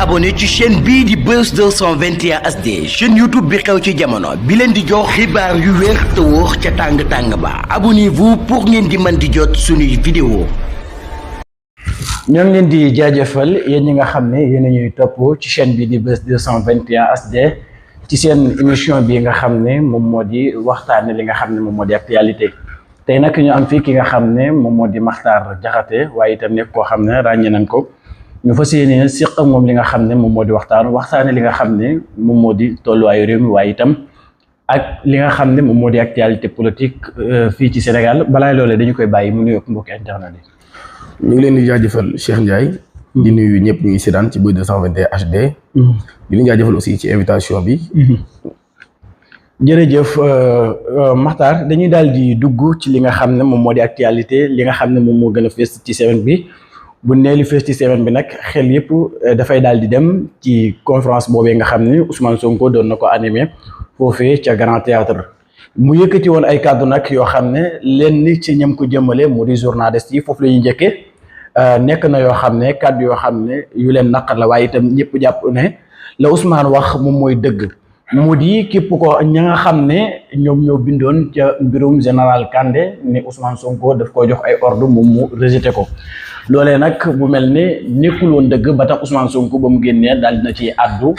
abonné ci chaîne bii di Buzz 221 HD chaîne YouTube bi xew ci jamono bi leen di jox xibaar yu wér te wóor ca tàng-tàng ba abonnez-vous pour ngeen di mën di jot suñuy vidéo. ñoo ngi leen di jaajëfal yéen ñi nga xam ne yéen a ñuy topp ci chaîne bi di Buzz 221 HD ci seen émission bi nga xam ne moom moo di waxtaane li nga xam ne moom moo di actualité tey nag ñu am fii ki nga xam ne moom moo di Makhtar Diakhaté waaye itam nekk koo xam ne ràññee nañ ko ñu fas yéene siq ak moom li nga xam ne moom moo di waxtaane li nga xam ne moom moo di tolluwaayu réew mi waaye itam ak li nga xam ne moom moo di actualité politique fii ci Sénégal balaa loolee dañu koy bàyyi mu nuyoog mbokki internet yi. ñu ngi leen di jaajëfal Cheikh Ndiaye. di nuyu ñëpp ñu ngi si daan ci Buzz 221 HD. di leen jaajëfal aussi ci invitation bi. jërëjëf Makhtar dañuy daal di dugg ci li nga xam ne moom moo di actualité li nga xam ne moom moo gën a fees ci semaine bi bu nee li fees ci semaine bi nag xel yëpp dafay daal di dem ci conférence boobee nga xam ne Ousmane Sonko doon na ko animé foofee ca Grand Théâtre mu yëkkati woon ay kàddu nag yoo xam ne leen ni ci ñam ko jëmale mu di journaliste yi foofu la ñuy njëkkee nekk na yoo xam ne kàddu yoo xam ne yu leen naqar la waaye itam ñëpp jàpp ne la Ousmane wax moom mooy dëgg mu di képp ko ña nga xam ne ñoom ñoo bindoon ca mbirum général Kandé ne Ousmane Sonko daf ko jox ay ordre moom mu rejeté ko loolee nag bu mel ne nekkul woon dëgg ba tax Ousmane Sonko ba mu génnee daal dina ci àddu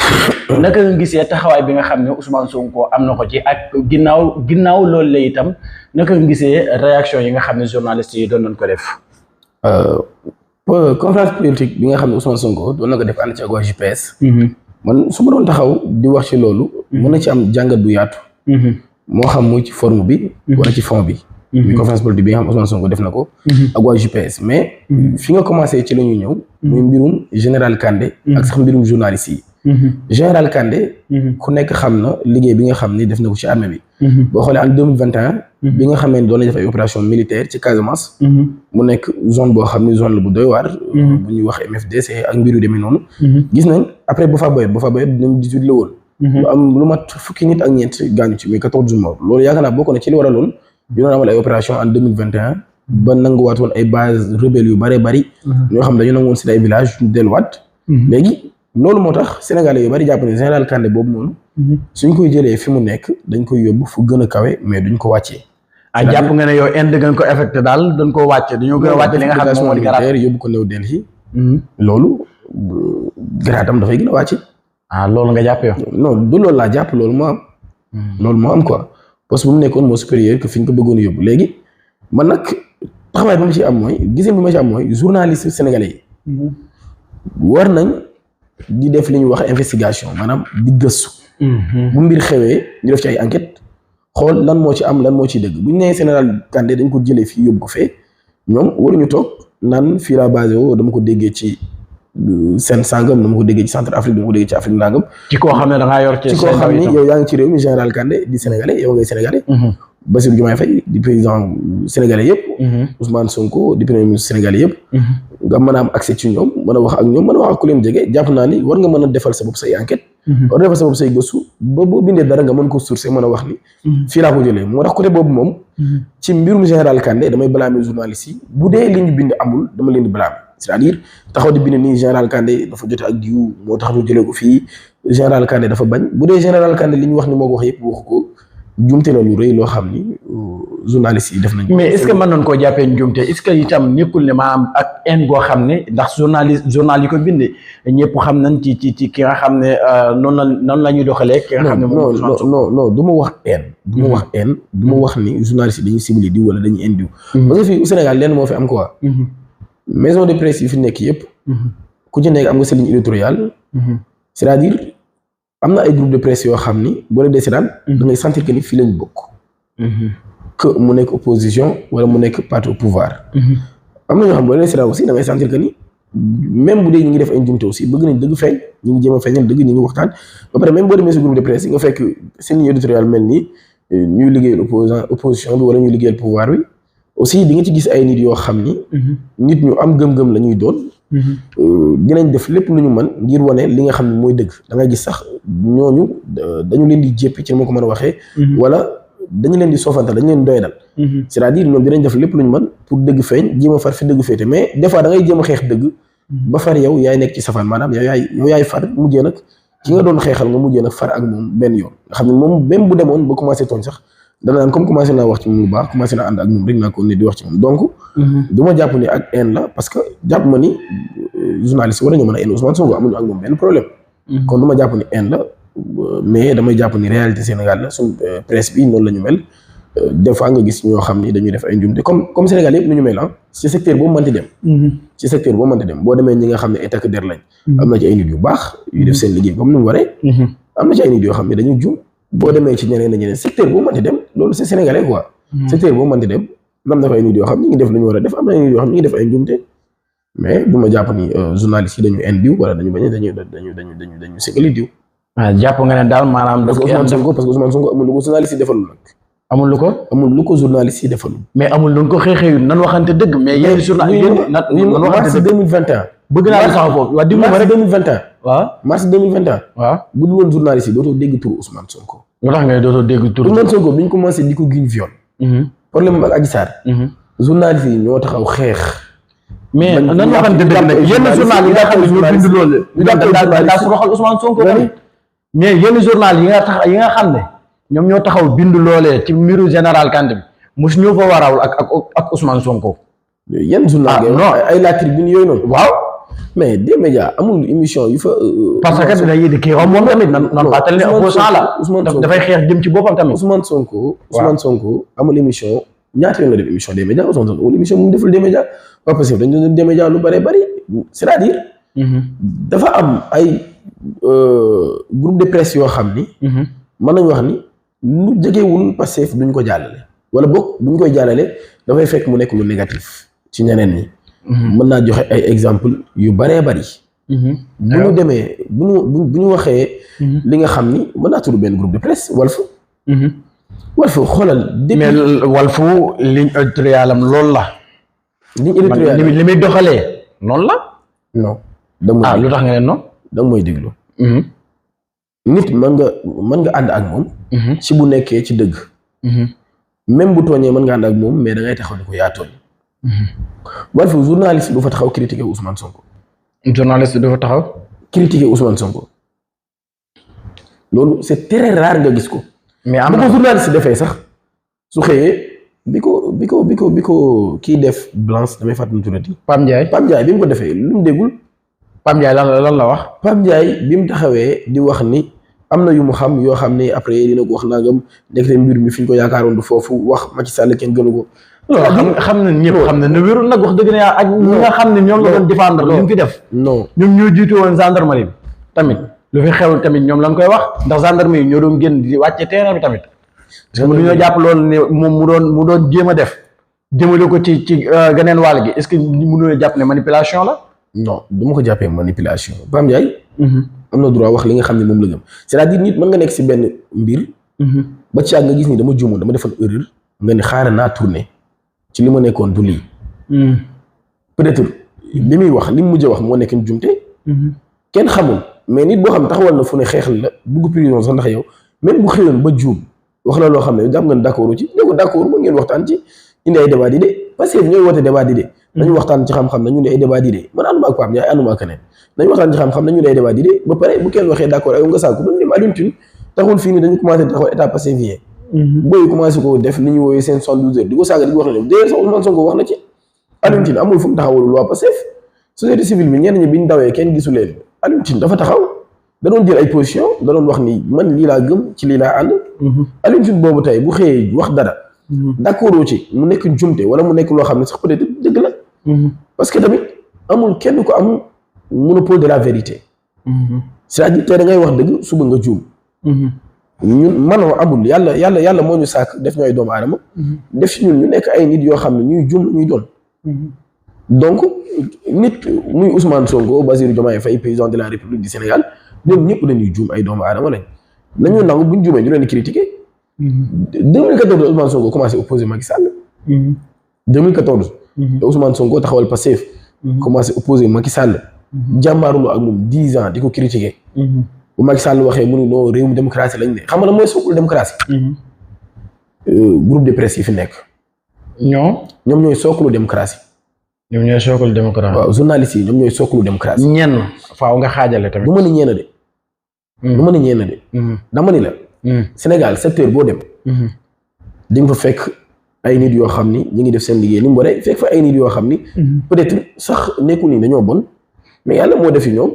naka nga gisee taxawaay bi nga xam ne Ousmane Sonko am na ko ci ak ginnaaw loolu la itam naka nga gisee réaction yi nga xam ne journaliste yi doon nañ ko def. conférence politique bi nga xam ne Ousmane Sonko doon na ko def ànd ci ak waa JPS. man su ma doon taxaw di wax ci loolu. mën na ci am jàngat bu yaatu. moo xam muy ci forme bi. wala ci fond bi. muy conférence politique bi nga xam Ousmane Sonko def na ko. ak waa JPS mais. fi nga commencé ci la ñuy ñëw. muy mbirum général Kandé. ak sax mbirum journaliste yi. général Kandé. ku nekk xam na liggéey bi nga xam ni def na ko ci armée bi. boo xoolee en 2021. bi nga xamee ne doon nañ def ay opération militaire ci Casamance. mu nekk zone boo xam ni zone la bu doy waar. bu ñuy wax MFDC ak mbiru demee noonu. gis nañ après Boffa Bayotte 2018 la woon. lu am lu mat fukki nit ak ñeent gaañu ci muy 14 morts loolu yaakaar naa bokk na ci li waraloon ñu doon amal ay opération en 2021 ba nanguwaat woon ay base rebelle yu bëree bëri. ñoo xam dañu nangoon si ay village ñu delluwaat. léegi loolu moo tax sénégalais yu bëri jàpp ne général Kandé boobu noonu. suñ koy jëlee fi mu nekk dañ koy yóbbu fu gën a kawe mais duñ ko wàccee. jàpp nga ne yow inde gën ko affecté daal dañ ko wàcce dañoo gën a wàcce li nga xam ne moom moo di garaat yóbbu ko New Delhi. loolu garaatam dafay gën a wàcce. loolu nga jàpp yow. non du loolu laa jàpp loolu moo am. loolu moo am quoi parce que bu mu nekkoon moo supérieur que fi ñu ko bëggoon a yóbbu léegi man nag taxawaay bi ma ci am mooy giseen bi ma ci am mooy journaliste sénégalais yi. war nañ di def li ñuy wax investigation maanaam di gëstu. bu mbir xewee ñu def ci ay enquête xool lan moo ci am lan moo ci dëgg bu ñu nee général Kandé dañ ko jëlee fii yóbbu ko fee ñoom waruñu toog naan fii laa basé woo dama ko déggee ci seen sangam dama ko déggee ci centre Afrique dama ko déggee ci Afrique nangam. ci koo xam ne da ngaa yor ci koo xam ni yow yaa ngi ci réew mi général Kandé di sénégalais yow ngay sénégalais. Bassirou Diomaye Faye di président sénégalais yëpp. Ousmane Sonko di premier ministre sénégalais yëpp. nga mën a am accès ci ñoom mën a wax ak ñoom mën a wax ak ku leen jege jàpp naa ni war nga mën a defal sa bopp say enquête. war nga defal sa bopp say gëstu ba boo bindee dara nga mën ko sourcer mën a wax ni. fii laa ko jëlee moo tax côté boobu moom. ci mbirum général Kandé damay blâmer journaliste yi bu dee li ñu bind amul dama leen di blâmer c'est-à-dire taxaw di bind nii général Kandé dafa jote ak diw moo tax ñu jëlee ko fii général Kandé dafa bañ bu dee général Kandé li ñu wax ni moo ko wax yëpp waxu ko. jumte la lu rëy loo xam ni journaliste yi def nañ. mais est-ce que mën nañ koo jàppee njumte est-ce que itam nekkul ne maanaam ak haine goo xam ne ndax journal yi ko bindee ñëpp xam nañ ci ki nga xam ne noonu la ñuy doxalee. ki nga xam ne non du ma wax haine. du ma wax haine du ma wax ni journaliste yi dañuy ciblé diw wala dañuy indi diw. parce que fii au Sénégal lenn moo fi am quoi. maison de presse yi fi nekk yëpp. ku ci nekk am nga sa ligne éditoriale. c'est-à-dire. am na ay groupe de presse yoo xam ni boo leen dee da ngay sentir que ni fii lañ bokk. que mu nekk opposition wala mu nekk parti au pouvoir. am na ñoo xam boo leen dee aussi da ngay sentir que ni même bu dee ñu ngi def ay njumte aussi bëgg nañ dëgg feeñ ñu ngi jéem a feeñal dëgg ñu ngi waxtaan ba pare même boo demee si groupe de presse yi nga fekk seen ligne éditoriale mel nii ñuy liggéeyal opposition bi wala ñuy liggéeyal pouvoir bi aussi di nga ci gis ay nit yoo xam ni. nit ñu am gëm-gëm la ñuy doon. dinañ def lépp lu ñu mën ngir wane li nga xam ne mooy dëgg da ngay gis sax ñooñu dañu leen di jéppi ci moo ko mën a waxee. wala dañu leen di soofantal dañu leen doy dal. c'est-à-dire ñoom dinañ def lépp lu ñu mën pour dëgg feeñ jéem a far fi dëgg féete mais des fois da ngay jéem a xeex dëgg ba far yow yaay nekk ci safaan maanaam yow yaay far mujjee nag ki nga doon xeexal nga mujjee nag far ak moom benn yoon nga xam ne moom même bu demoon ba commencé tooñ sax dana naan comme commencé naa wax ci moom lu baax commencé naa ànd ak moom rek naa ko ne di wax ci moom donc du ma jàpp ni ak haine la parce que jàpp ma ni journaliste war nañoo mën a haine Ousmane Sonko amuñu ak moom benn problème kon du ma jàpp ni haine la mais damay jàpp ni réalité Sénégal la suñ presse bi noonu la ñu mel des fois nga gis ñoo xam ni dañuy def ay njumte comme Sénégal yëpp nu ñu mel ci secteur boobu mënti dem ci secteur boobu mënti dem boo demee ñi nga xam ne ay takk der lañ am na ci ay nit yu baax yu def seen liggéey comme ni mu waree am na ci ay nit yoo xam ne dañuy jum boo demee ci ñeneen ñeneen secteur boobu mënti dem loolu c'est sénégalais quoi secteur boobu mënti dem am na fa ay nit yoo xam ne ñu ngi def lu ñu war a def am na ay nit yoo xam ne ñu ngi def ay njumte mais du ma jàpp ni journaliste yi dañu indi diw wala dañu bañ dañu ségali diw jàpp nga ne daal maanaam parce que Ousmane Sonko amul lu ko journaliste yi defalul nag amul lu ko journaliste yi defalul mais amul lu ko xeexee nan waxante dëgg mais yéen journaliste mars 2021 bëgg naa la sax foofu waa dimb mars 2021 waaw mars 2021 waaw bu dul woon journaliste yi dootoo dégg tur Ousmane Sonko lu tax ngay dootoo dégg tur Ousmane Sonko bi ñu commencé di ko giñ viol problème ak Adji Sarr journaliste yi ñoo taxaw xeex mais nan waxante dëgg nag yenn journal yi nga xam ne ñoo bind loolu daa subaxal Ousmane Sonko mais yenn journal yi nga xam ne ñoom ñoo taxaw bind loolee ci mbiru général Kandé bi mosu ñoo fa warawul ak Ousmane Sonko yenn journal ay La Tribune yooyu noonu waaw mais des médias amul émission yu fa parce que dina yéedi kii xam moom tamit nan fàttali ne opposant la dafay xeex jëm ci boppam tamit Ousmane Sonko amul émission ñaata yoon la def émission des médias Ousmane Sonko amul émission mu deful des médias waa parce que dañu doon des médias lu bari c'est-à-dire dafa am ay groupe de presse yoo xam ni mën nañu wax ni lu jegewul Pastef duñ ko jàllale wala boog buñ koy jàllale dafay fekk mu nekk lu négatif ci ñeneen ñi mën naa joxe ay exemple yu baree bari bu ñu demee bu ñu waxee li nga xam ni mën naa tudd benn groupe de presse Walf xoolal mais Walf ligne éditoriale am loolu la ligne éditoriale li muy doxalee noonu la non lu tax nga ne non da nga mooy déglu nit mën nga ànd ak moom ci bu nekkee ci dëgg même bu tooñee mën nga ànd ak moom mais da ngay taxaw ni ko yaa tooñ Walf journaliste du fa taxaw critiquer Ousmane Sonko journaliste du fa taxaw critiquer Ousmane Sonko loolu c'est très rare nga gis ko mais am bu ko journaliste defee sax su xëyee bi ko kii def Blanche damay fàttali tuddati Pam Ndiaye bi mu ko defee lu mu déggul Pam Ndiaye lan la wax Pam Ndiaye bi mu taxawee di wax ni am na yu mu xam yoo xam ne après dina ko wax nangam ndekete mbir mi fi ñu ko yaakaaroon du foofu wax Macky Sall kenn gënu ko xam na ñëpp xam ne wérul nag wax dëgg ne ak ñi nga xam ne ñoom la doon défendre li mu fi def non ñoom ñoo jiitu woon gendarmerie bi tamit lu fi xewul tamit ñoom lañ koy wax ndax gendarmerie ñoo doon génn di wàcce terrain bi tamit parce que lu ñoo jàpp loolu ne moom mu doon jéem a def jëmale ko ci geneen wàll gi est-ce que mënoo jàpp ne manipulation la non du ma ko jàppee manipulation Pam Ndiaye am na droit wax li nga xam ne moom la gëm c'est-à-dire nit mën nga nekk si benn mbir ba ci yàgg nga gis ni dama juumoon dama defoon erreur nga ne xaaral naa tourner ci li ma nekkoon du lii peut-être li muy wax li mu mujj wax moo nekk jumte kenn xamul mais nit boo xam taxawal na fu ne xeexal la dugg prison sax ndax yow même bu xëyoon ba juum wax la loo xam ne jàpp nga ne d'accord ci ne ko d'accord ma ngeen waxtaan ci indi ay débat d'idées parce que ñooy woote débat d'idées nañu waxtaan ci xam-xam nañu ne ay débat d'idées man ànduma ak Pape Ndiaye ànduma ak keneen nañu waxtaan ci xam-xam nañu ne ay débat d'idées ba pare bu kenn waxee d'accord ak nga sàkku ba dem Alioune Tine taxul fii nii dañu commencé taxaw état passé vien booy commencé ko def li ñu wooyee seen 72 heures di ko saaga di ko wax ne d'ailleurs sax Ousmane Sonko wax na ci Alioune Tine amul fu mu taxawul loi Pastef société civile bi ñenn ñi biñ dawee kenn gisu leen Alioune Tine dafa taxaw da doon jël ay position da doon wax ni man lii laa gëm ci lii laa ànd Alioune Tine boobu tey bu xëyee wax dara d'accord ci mu nekk njumte wala mu nekk loo xam ne sax peut-être dëgg la parce que tamit amul kenn ko am monopole de la vérité c'est-à-dire tey da ngay wax dëgg suba nga juum ñun manoo amul yàlla moo ñu sàkk def ñu ay doomu aadama def ci ñun ñu nekk ay nit yoo xam ne ñuy juum ñuy doon donc nit muy Ousmane Sonko Bassirou Diomaye Faye président de la République du Sénégal ñoom ñëpp dañuy juum ay doomu aadama lañ nañu nangu buñ juumee ñu leen di critiquer 2014 Ousmane Sonko commencé opposer Macky Sall 2014 Ousmane Sonko taxawal Pastef commencé opposer Macky Sall jàmbaaruloo ak moom 10 ans di ko critiquer bu Macky Sall waxee mu ni non réewum démocratie lañ ne xam nga mooy sookul démocratie groupe de presse yi fi nekk ñoom ñooy sookulu démocratie ñoom ñooy sookul démocratie. waaw journalistes yi ñoom ñooy sookulu démocratie. ñenn faaw nga xaajale tamit. du ma ni ñeena de. du ma ni ñeena de. dama ni la. Sénégal secteur boo dem. di nga fa fekk ay nit yoo xam ni ñu ngi def seen liggéey ni mu waree fekk fa ay nit yoo xam ni. peut-être sax nekkul ni dañoo bon mais yàlla moo def ñoom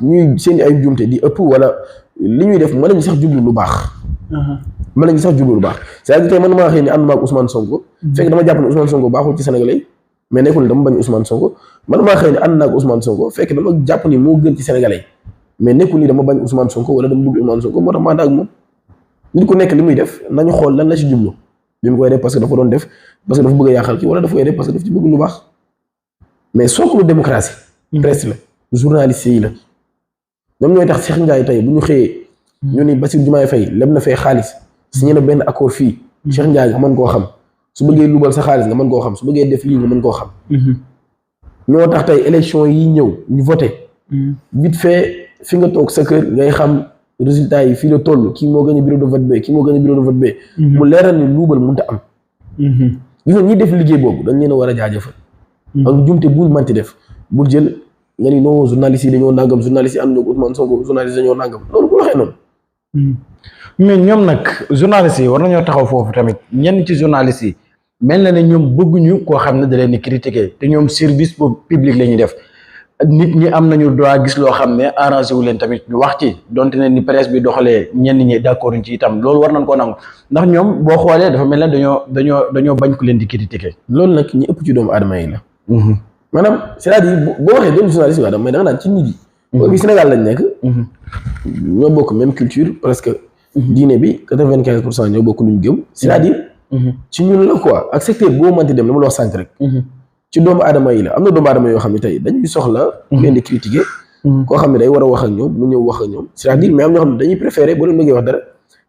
ñuy seen ay njuumte di ëpp wala li ñuy def mën nañu sax jublu lu baax. mën nañu sax jublu lu baax c'est-à-dire tey man maa xëy ni ànduma ak Ousmane Sonko. fekk dama jàpp ne Ousmane Sonko baaxul ci Sénégalais mais nekkul ni dama bañ Ousmane Sonko man maa xëy ni ànd naa ak Ousmane Sonko fekk dama jàpp ni moo gën ci Sénégalais mais nekkul ni dama bañ Ousmane Sonko wala dama bëgg Ousmane Sonko moo tax ma ànd ak moom. nit ku nekk li muy def nañu xool lan la ci jublu bi mu koy def parce que dafa doon def parce que dafa bëgg a yàqal ki wala dafa koy def parce que dafa ci bëgg lu baax mais sookulu démocratie. presse la journaliste yi la ñoom ñooy tax Cheikh Ndiaye tey bu ñu xëyee. ñu ni Bassirou Diomaye Faye leb na fee xaalis signé na benn accord fii Cheikh Ndiaye nga mën koo xam su bëggee lubal sa xaalis nga mën koo xam su bëggee def lii nga mën koo xam. ñoo tax tey élection yi ñëw ñu voté. vite fait fi nga toog sa kër ngay xam. résultat yi fii la toll kii moo gën a bureau de vote B kii moo gën a bureau de vote B. mu leeral ni luubal mënut a am. gis nga ñi def liggéey boobu dañ leen a war a jaajëfal. ak njumte buñ mënti def bul jël nga ni non journaliste yi dañoo nangam journaliste yi ànduñu ak Ousmane Sonko journaliste dañoo nangam loolu bu waxee noonu. mais ñoom nag journaliste yi war nañoo taxaw foofu tamit ñenn ci journaliste yi mel na ne ñoom bëgguñu koo xam ne da leen di critiquer te ñoom service public la ñuy def. nit ñi am nañu droit gis loo xam ne arrangé wu leen tamit ñu wax ci donte ne ni presse bi doxalee ñenn ñi d'accord ci itam loolu war nañ koo nangu ndax ñoom boo xoolee dafa mel ne dañoo bañ ku leen di critiquer. loolu nag ñi ëpp ci doomu aadama yi la. maanaam c'est-à-dire boo waxee doon journaliste aadama mais da nga naan ci nit yi. boo fi Sénégal lañ nekk. ñoo bokk même culture presque. diine bi 95% ñoo bokk luñ gëm. c'est-à-dire. ci ñun la quoi ak secteur boo mënti dem dama la wax sànq rek. ci doomu aadama yi la am na doomu aadama yoo xam ne tey dañuy soxla. ku leen di critiquer. koo xam ne day war a wax ak ñoom mu ñëw wax ak ñoom c'est-à-dire mais am ñoo xam ne dañuy préférer boo leen bëggee wax dara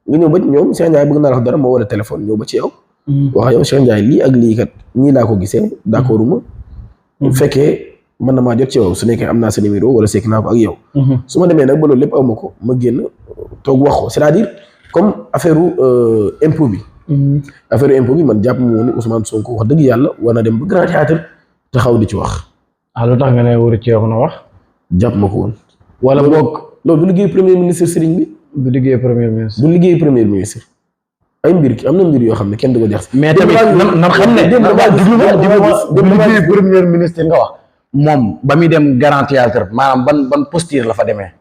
nga ñëw ba ci ñoom Cheikh Ndiaye bëgg naa la wax dara moo war a téléphone ñëw ba ci yow. wax ak yow Cheikh Ndiaye lii ak lii kat ñii laa ko gisee d'accord uma bu fekkee mën na maa jot ci yow su nekkee am naa sa numéro wala sekk naa ko ak yow. su ma demee nag ba loolu lépp aw ma ko ma génn toog wax ko c'est-à-dire comme affaire impôt bi. affaire impôt bi man jàpp mu woon ni Ousmane Sonko wax dëgg yàlla war na dem ba Grand Théâtre taxaw di ci wax. lu tax nga ne waru ci wax na wax. jàpp ma ko woon. wala boog loolu du liggéey premier ministre Serigne bi. du liggéey premier ministre. du liggéey premier ministre. ay mbir am na mbir yoo xam ne kenn du ko jax. mais tamit nan xam ne du liggéey premier ministre nga wax. moom ba muy dem Grand Théâtre maanaam ban posture la fa demee.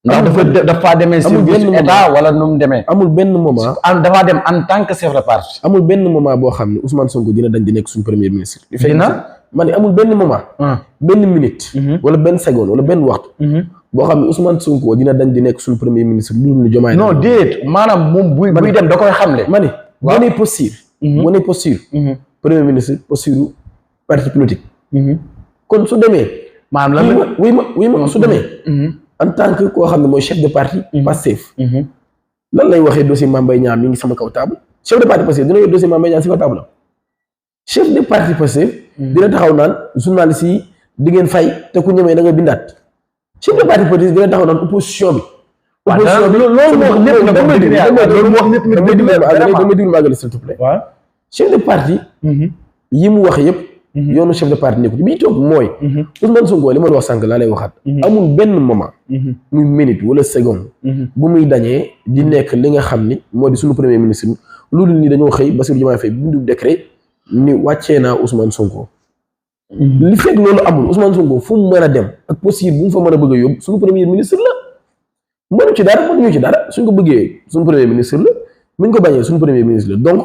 ndax dafa demee service état wala nu mu demee. amul benn moment. dafa dem en tant que chef de parti. amul benn moment boo xam ne Ousmane Sonko dina dañ di nekk suñu premier ministre. dina ma ne amul benn moment. benn minute. wala benn seconde wala benn waxtu. boo xam ne Ousmane Sonko dina dañ di nekk suñu premier ministre lu dul Diomaye. non déet maanaam moom buy dem da koy xamle. ma ne boo nee posture. boo nee posture. premier ministre posture parti politique. kon su demee. maanaam lan wuy ma su demee. en tant que koo xam ne mooy chef de parti. Pastef. lan lay waxee dossier Mame Mbaye Niang mi ngi sama kaw table. chef de parti Pastef dina yor dossier Mame Mbaye Niang si kaw table la. chef de parti Pastef. dina taxaw naan journaliste yi di ngeen fay te ku ñemee da nga bindaat. chef de parti Pastef dina taxaw naan opposition bi. opposition bi loolu moo wax ñëpp nag dama déglu ma àggale s'il te plaît. waaw chef de parti. yi mu wax yëpp. yoonu chef de parti nekku ci bi toog mooy. Ousmane Sonko li ma wax sànq laa lay waxaat. amul benn moment. muy minute wala seconde. bu muy dañee di nekk li nga xam ni moo di suñu premier ministre loolu ni dañoo xëy Bassirou Diomaye Faye bindu décret ni wàccee naa Ousmane Sonko. li fekk loolu amul Ousmane Sonko fu mu mën a dem ak possible bu mu fa mën a bëgg a yóbbu suñu premier ministre la. mënu ci dara mënuñu ci dara suñ ko bëggee suñu premier ministre la muñ ko bañee suñu premier ministre la donc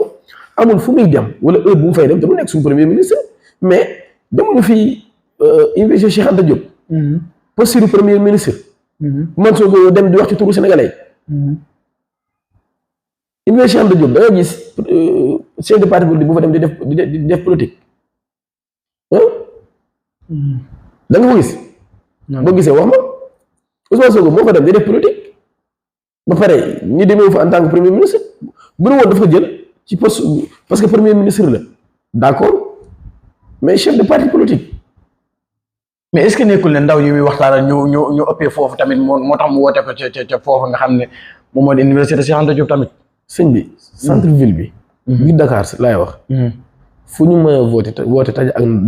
amul fu muy dem wala heure bu mu fay dem te mu nekk suñu premier ministre. mais demuñu fi université Cheikh Anta Diop. posture premier ministre. man soo ko dem di wax ci turu sénégalais. université Cheikh Anta Diop da nga gis chef de parti politique bu fa dem di def politique. da nga ko gis. boo gisee wax ma Ousmane Sonko moo fa dem di def politique. ba pare ñu demee fa en tant que premier ministre bu nu woon dafa jël ci poste parce que premier ministre la d'accord. mais chef de parti politique. mais est-ce que nekkul ne ndaw yi muy waxtaanal ñu ëppee foofu tamit moo tax mu woote ko ca foofu nga xam ne moom moo di université Cheikh Anta Diop tamit. sëñ bi centre ville bi. biir Dakar laay wax. fu ñu mën a woote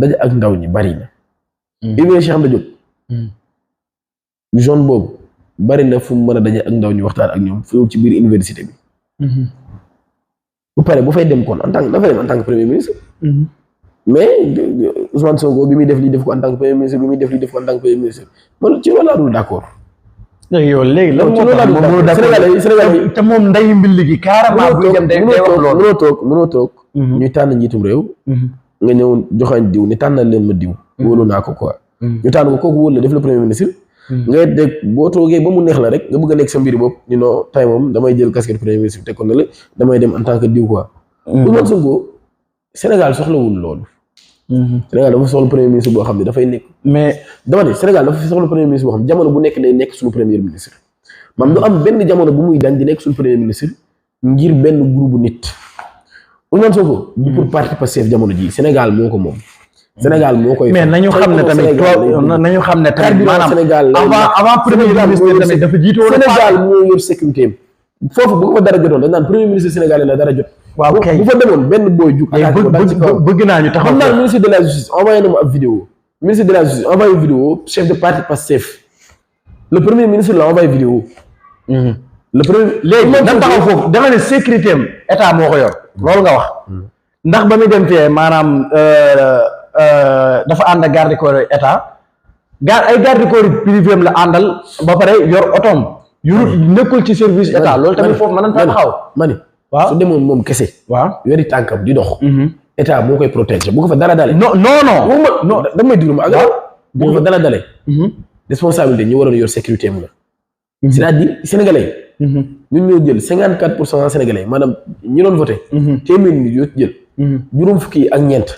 daje ak ndaw ñi bari na. Université Cheikh Anta Diop. zone boobu bari na fu mu mën a daje ak ndaw ñi waxtaan ak ñoom fu ci biir université bi. bu pare bu fay dem kon dafa dem en tant que premier ministre. mais Ousmane Sonko bi muy def lii def ko en tant que premier ministre bi muy def lii def ko en tant que premier ministre man ci loolu laa dul d'accord. léegi yow léegi lan moo tax moom Sénégal te moom nday mbilli gi carrément buy dem day wax loolu mënoo toog ñuy tànn njiitum réew nga ñëw joxañ diw ni tànnal leen ma diw wóolu naa ko quoi ñu tànn ko kooku wóolu la def le premier ministre ngay dégg boo toogee ba mu neex la rek nga bëgg a nekk sa mbiri bopp ni non tay moom damay jël casquette premier ministre te kon na la damay dem en tant que diw quoi Ousmane Sonko Sénégal soxlawul loolu Sénégal dafa soxla premier ministre boo xam ne dafay nekk mais dama ne Sénégal dafa soxla premier ministre boo xam ne jamono bu nekk day nekk suñu premier ministre maam du am benn jamono bu muy dañ di nekk suñu premier ministre ngir benn groupe nit Ousmane Sonko du pour parti Pastef jamono ji Sénégal moo ko moom Sénégal moo koy mais nañu xam ne tamit maanaam avant premier ministre tamit dafa jiitu woon Sénégal moo yor sécurité foofu bu ko fa dara jotoon dañ naan premier ministre sénégalais la dara jot waaw kay bu fa demoon benn booy jug bëgg naa ñu taxaw xam naa ministre de la justice envoyé na ma ab vidéo ministre de la justice envoyé vidéo chef de parti Pastef le premier ministre la envoyé vidéo le premier léegi nan taxaw foofu dama ne sécurité am état moo ko yor loolu nga wax ndax ba muy dem fee maanaam dafa ànd ak garde corps état ay garde corps privé am la àndal ba pare yor otoom yu nekkul ci service état loolu tamit foofu mën nañ fa taxaw mani waaw su demoon moom kese waaw yori tànkam di dox état moo koy protéger bu ko fa dara dale non damay déglu ma ak bu ko fa dara dale responsabilité ñu waroon yor sécurité am la c'est-à-dire sénégalais ñun ñoo jël 54% sénégalais maanaam ñi doon voté téeméer nit yoo jël juróom fukki ak ñeent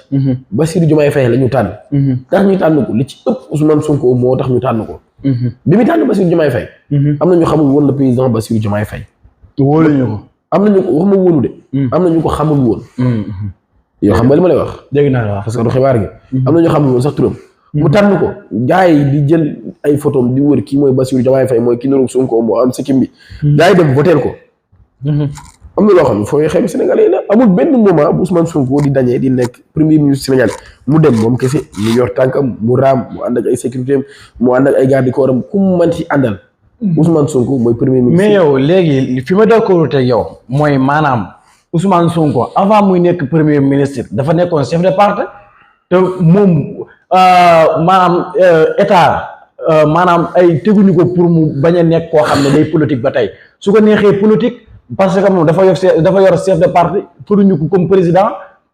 Bassirou Diomaye Faye la ñu tànn tax ñu tànn ko li ci ëpp Ousmane Sonko moo tax ñu tànn ko bi mu tànn Bassirou Diomaye Faye am na ñu xamul woon le président Bassirou Diomaye Faye wóoluñu ko am na ñu ko waxuma wóolu de am na ñu ko xamul woon yow xam nga li ma lay wax dégg naa la wax parce que du xibaar gi am na ñu xamul woon sax turam mu tànn ko gars yi di jël ay photom di wër kii mooy Bassirou Diomaye Faye mooy kii niroog Sonko moo am sikkim bi gars yi dem voteel ko am na loo xam ne fooy xew sénégalais la amul benn moment bu Ousmane Sonko di dañee di nekk premier ministre Sénégal mu dem moom kese mu yor tànkam mu raam mu ànd ak ay sécurité am mu ànd ak ay garde corps am ku mu mën ci àndal Ousmane Sonko mooy premier ministre. mais yow léegi fi ma d'accord te yow mooy maanaam Ousmane Sonko avant muy nekk premier ministre dafa nekkoon chef de parti te moom maanaam état maanaam ay teguñu ko pour mu bañ a nekk koo xam ne day politique ba tey su ko neexee politique parce que moom dafa yor chef de parti turuñu ko comme président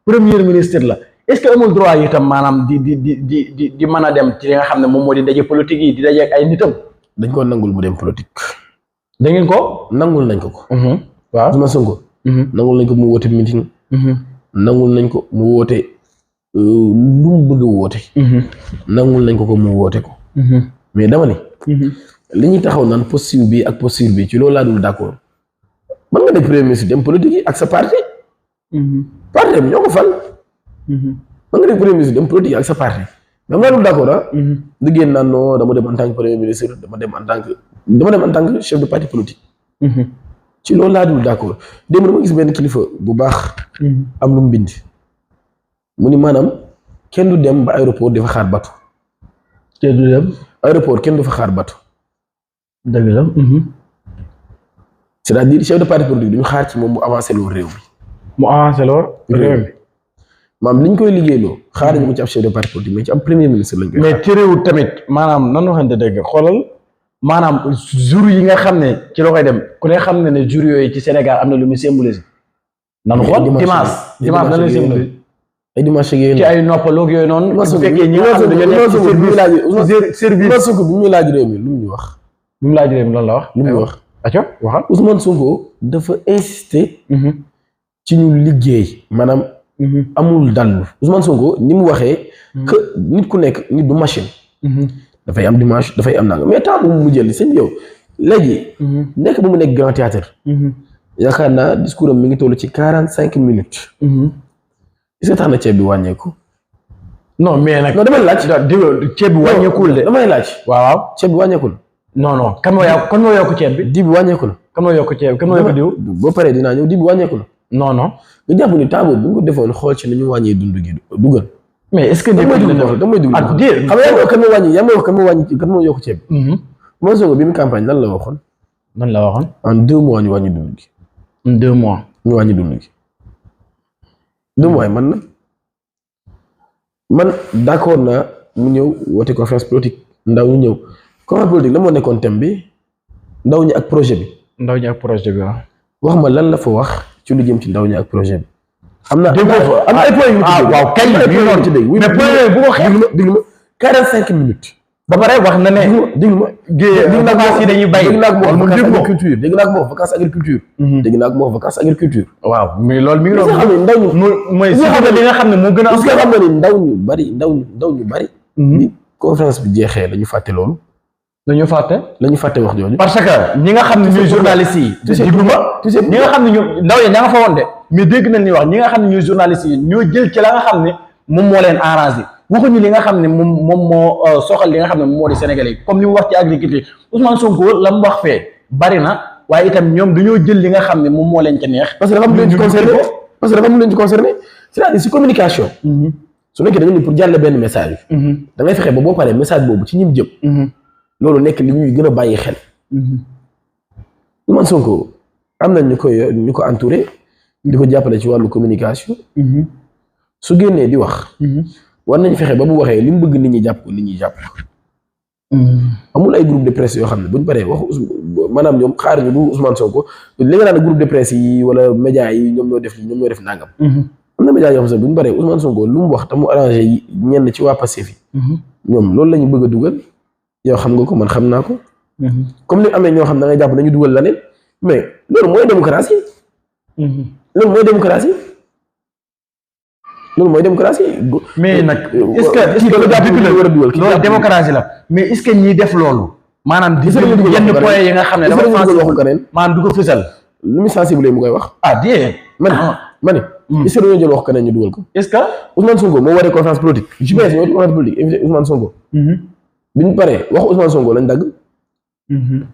premier ministre la est-ce que amul droit itam maanaam di mën a dem ci li nga xam ne moom moo di daje politique yi di daje ak ay nitam. dañ ko nangul mu dem politique. da ngeen ko. nangul nañ ko. waaw Ousmane Sonko. nangul nañ ko mu woote meeting. nangul nañ ko mu woote lu mu bëgg a woote. nangul nañ ko mu woote ko. mais dama ne. li ñuy taxaw naan posture bi ak posture bi ci loolu laa dul d'accord. mën nga nekk premier ministre dem politique yi ak sa parti. parti bi ñoo ko fal. mën nga nekk premier ministre dem politique yi ak sa parti. mais am naa dul d'accord ah. di génn naan non dama dem en tant que premier ministre dama dem en tant que chef de parti politique. ci loolu laa dul d'accord démb dama gis benn kilifa bu baax. am lu mu bind. mu ni maanaam kenn du dem ba aéroport dafa xaar bateau. kenn du dem. aéroport kenn du fa xaar bateau. dëgg la. c'est-à-dire chef de parti politique duñu xaar ci moom mu avancé loo réew mi. mu avancé loo réew mi. maam li ñu koy liggéeyloo xaar ñu mu ci ab chef de parti politique mais ci am premier ministre lañ koy. mais ci réew tamit maanaam nan waxante dëgg xoolal maanaam jour yi nga xam ne ci la koy dem ku ne xam ne ne jour yooyu ci Sénégal am na lu muy symboliser. nanu xool dimanche nan lay symboliser. ay dimanche yooyu ci ay noppaloog yooyu noonu. su fekkee ñi nga xam ne dañoo nekk ci service. Ousmane Sonko bi mu laaj réew mi lu mu ñu wax. bi mu laaj réew mi loolu la wax. lu mu wax. aco waxal. Ousmane Sonko dafa insister. ci ñu liggéey maanaam. amul dallu Ousmane Sonko ni mu waxee. que nit ku nekk nit du machine. dafay am dimanche dafay am nanga mais temps bu mu jël sëñ yow léegi. nekk ba mu nekk grand théâtre. yaakaar naa discours am mi ngi toll ci 45 minutes. est-ce que tax na ceeb bi wàññeeku. non mais nag. non damay laaj. ceeb bi wàññeekul de. damay laaj. waaw ceeb bi wàññeekul. non kan moo yokk ceeb bi. diw bi wàññeeku na. kan moo yokk ceeb kan moo yokk diw. boo paree dinaa ñëw diw bi wàññeeku na. non non. nga jàpp ni temps boobu bu ñu ko defoon xool ci ni ñu wàññee dund gi dugal. mais est-ce que da may dugg ak déet xam nga yaa kan moo wàññi yaa may wax kan moo wàññi kan moo yokk ceeb. Ousmane Sonko bi mu campagne lan la waxoon. nan la waxoon. en 2 mois ñu wàññi dund gi. en 2 mois. ñu wàññi dund gi. 2 mois yi man d'accord naa mu ñëw woote conférence politique ndaw ñu ñëw conférence politique la moo nekkoon thème bi ndaw ñi ak projet bi. ndaw ñi ak projet bi waaw. wax ma lan la fa wax ci lu jëm ci ndaw ñi ak projet bi. am na ay points yu waaw kañ yu ci dégg. mais point bu wax diglu ma 45 minutes. ba pare wax na ne. diglu ma vacances yi dañuy bay. dégg naa ko mu agriculture dégg naa ko mu vacances agriculture. dégg naa ko mu vacances agriculture. waaw mais loolu mi ngi doon xam ne ndaw ñu mooy si li nga xam ne moo gën a am. xam ne ndaw ñu bari. bi conférence bi jeexee la ñu fàtte loolu. la ñu fàtte wax jooju. parce que ñi nga xam ne ñooy journalistes yi. diglu ma ñi nga xam ne ñu ndaw ya ña nga fa woon de. mais dégg nañ ni wax ñi nga xam ne ñooy journalistes yi ñoo jël ci la nga xam ne moom moo leen arrangé waxuñu li nga xam ne moom moo soxal li nga xam ne moom moo di Sénégalais yi comme li mu wax ci agriculture Ousmane Sonko la mu wax fee bari na waaye itam ñoom dañoo jël li nga xam ne moom moo leen ca neex. parce que dafa am lu leen ci concerné c'est-à-dire si communication. su nekkee da nga ni pour jàll benn message. da ngay fexe ba boo paree message boobu ci ñim jëm. loolu nekk li ñuy gën a bàyyi xel. Ousmane Sonko am na ñu ko entouré. di ko jàppale ci wàllu communication. su génnee di wax. war nañ fexe ba bu waxee li mu bëgg nit ñi jàpp ko nit ñi jàpp ko. amul ay groupe de presse yoo xam ne buñ paree wax maanaam ñoom xaar ñu du Ousmane Sonko li nga naan groupe de presse yi wala média yi ñoom ñoo def nangam. am na média yoo xam ne buñ paree Ousmane Sonko lu mu wax te mu arrangé ñenn ci waa Pastef yi. ñoom loolu la ñu bëgg a dugal yow xam nga ko man xam naa ko. comme ni amee ñoo xam ne da ngay jàpp nañu dugal leneen mais loolu mooy démocratie. loolu mooy démocratie. mais nag est-ce que loolu démocratie la mais est-ce que ñiy def loolu. maanaam di yenn point yi nga xam ne dafa waxu keneen maanaam du ko fësal. lu mu sensible mu koy wax. déedéet. ma ne. est-ce que dañoo jël wax keneen ñu dugal ko. est-ce que Ousmane Sonko moo waree conférence politique. JPS ñoo conférence politique invité Ousmane Sonko. bi ñu paree wax Ousmane Sonko lañ dagg.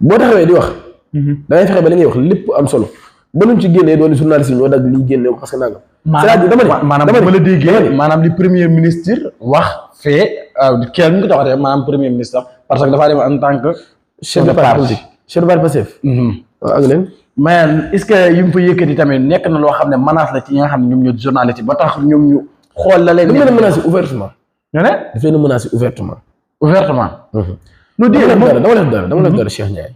boo taxawee di wax. da ngay fexe ba li ngay wax lépp am solo. ba luñ ci génnee doon journaliste yi ñoo dagg lii génne ko parce que nangam. c'est-à-dire dama ne maanaam bu la déggee maanaam li premier ministre wax fee kenn ñu ko taxatee maanaam premier ministre parce que dafaa dem en tant que chef de parti Pastef. waaw ak leen. mais est-ce que yi mu fa yëkkati tamit nekk na loo xam ne menace la ci ñi nga xam ne ñoom ñoo journaliste yi ba tax ñoom ñu xool la leen. daf leen a menacé ouvertement. ñu ne daf leen a menacé ouvertement. lu dee dama def dara Cheikh Ndiaye.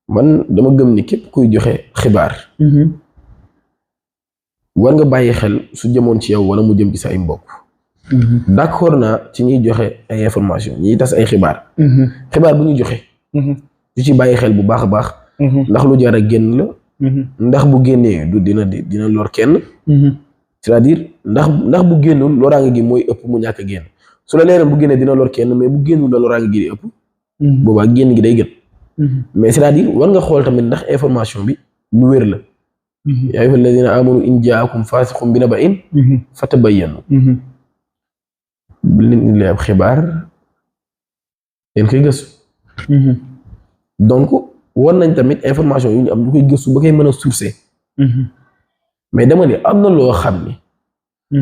man dama gëm ni képp kuy joxe xibaar. war nga bàyyi xel su jëmoon ci yow wala mu jëm ci sa ay mbokk. d'accord naa ci ñuy joxe ay information ñiy tas ay xibaar. xibaar bu ñuy joxe. du ci bàyyi xel bu baax a baax. ndax lu jar a génn la. ndax bu génnee du dina lor kenn. c'est-à-dire ndax bu génnul loraange gi mooy ëpp mu ñàkk a génn su la leeral bu génnee dina lor kenn mais bu génnul la loraange gi di ëpp. boobaa génn gi day gën. mais c'est-à-dire war nga xool tamit ndax information bi lu wér la. yaa ayyuha alladina amanu in jaakum faasiqun bi naba'in fatabayyanu. bu leen indi ab xibaar yéen koy gëstu. donc war nañ tamit information yu ñu am ñu koy gëstu ba koy mën a sourcer. mais dama ne am na loo xam ni.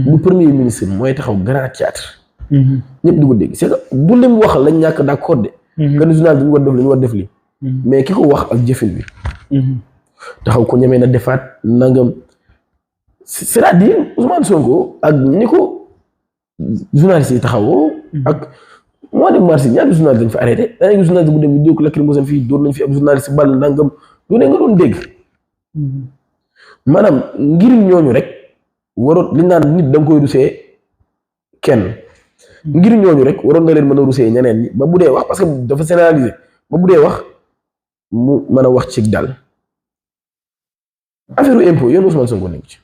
bu premier ministre mooy taxaw grand théâtre. ñëpp di ko dégg c'est que du lim wax lañ ñàkk d'accord de. que journal dañu war def li ñu war def li mais ki ko wax ak jëfin bi. taxaw ko ñemee na defaat nangam c'est-à-dire Ousmane Sonko ak ni ko journaliste yi taxawoo. ak mois de mars ñaari journaliste dañ fa arrêté daanaka journaliste bu dem bi dóor lacrymogène fii dóor nañ fi ab journaliste ball nangam lu ne nga doon dégg. maanaam ngir ñooñu rek waroon li naan nit da nga koy rusee kenn ngir ñooñu rek waroon nga leen mën a rusee ñeneen ñi ba bu dee wax parce que dafa généraliser ba bu dee wax mu mën a wax ci dal. affaire impôt yoonu Ousmane Sonko nekku ci.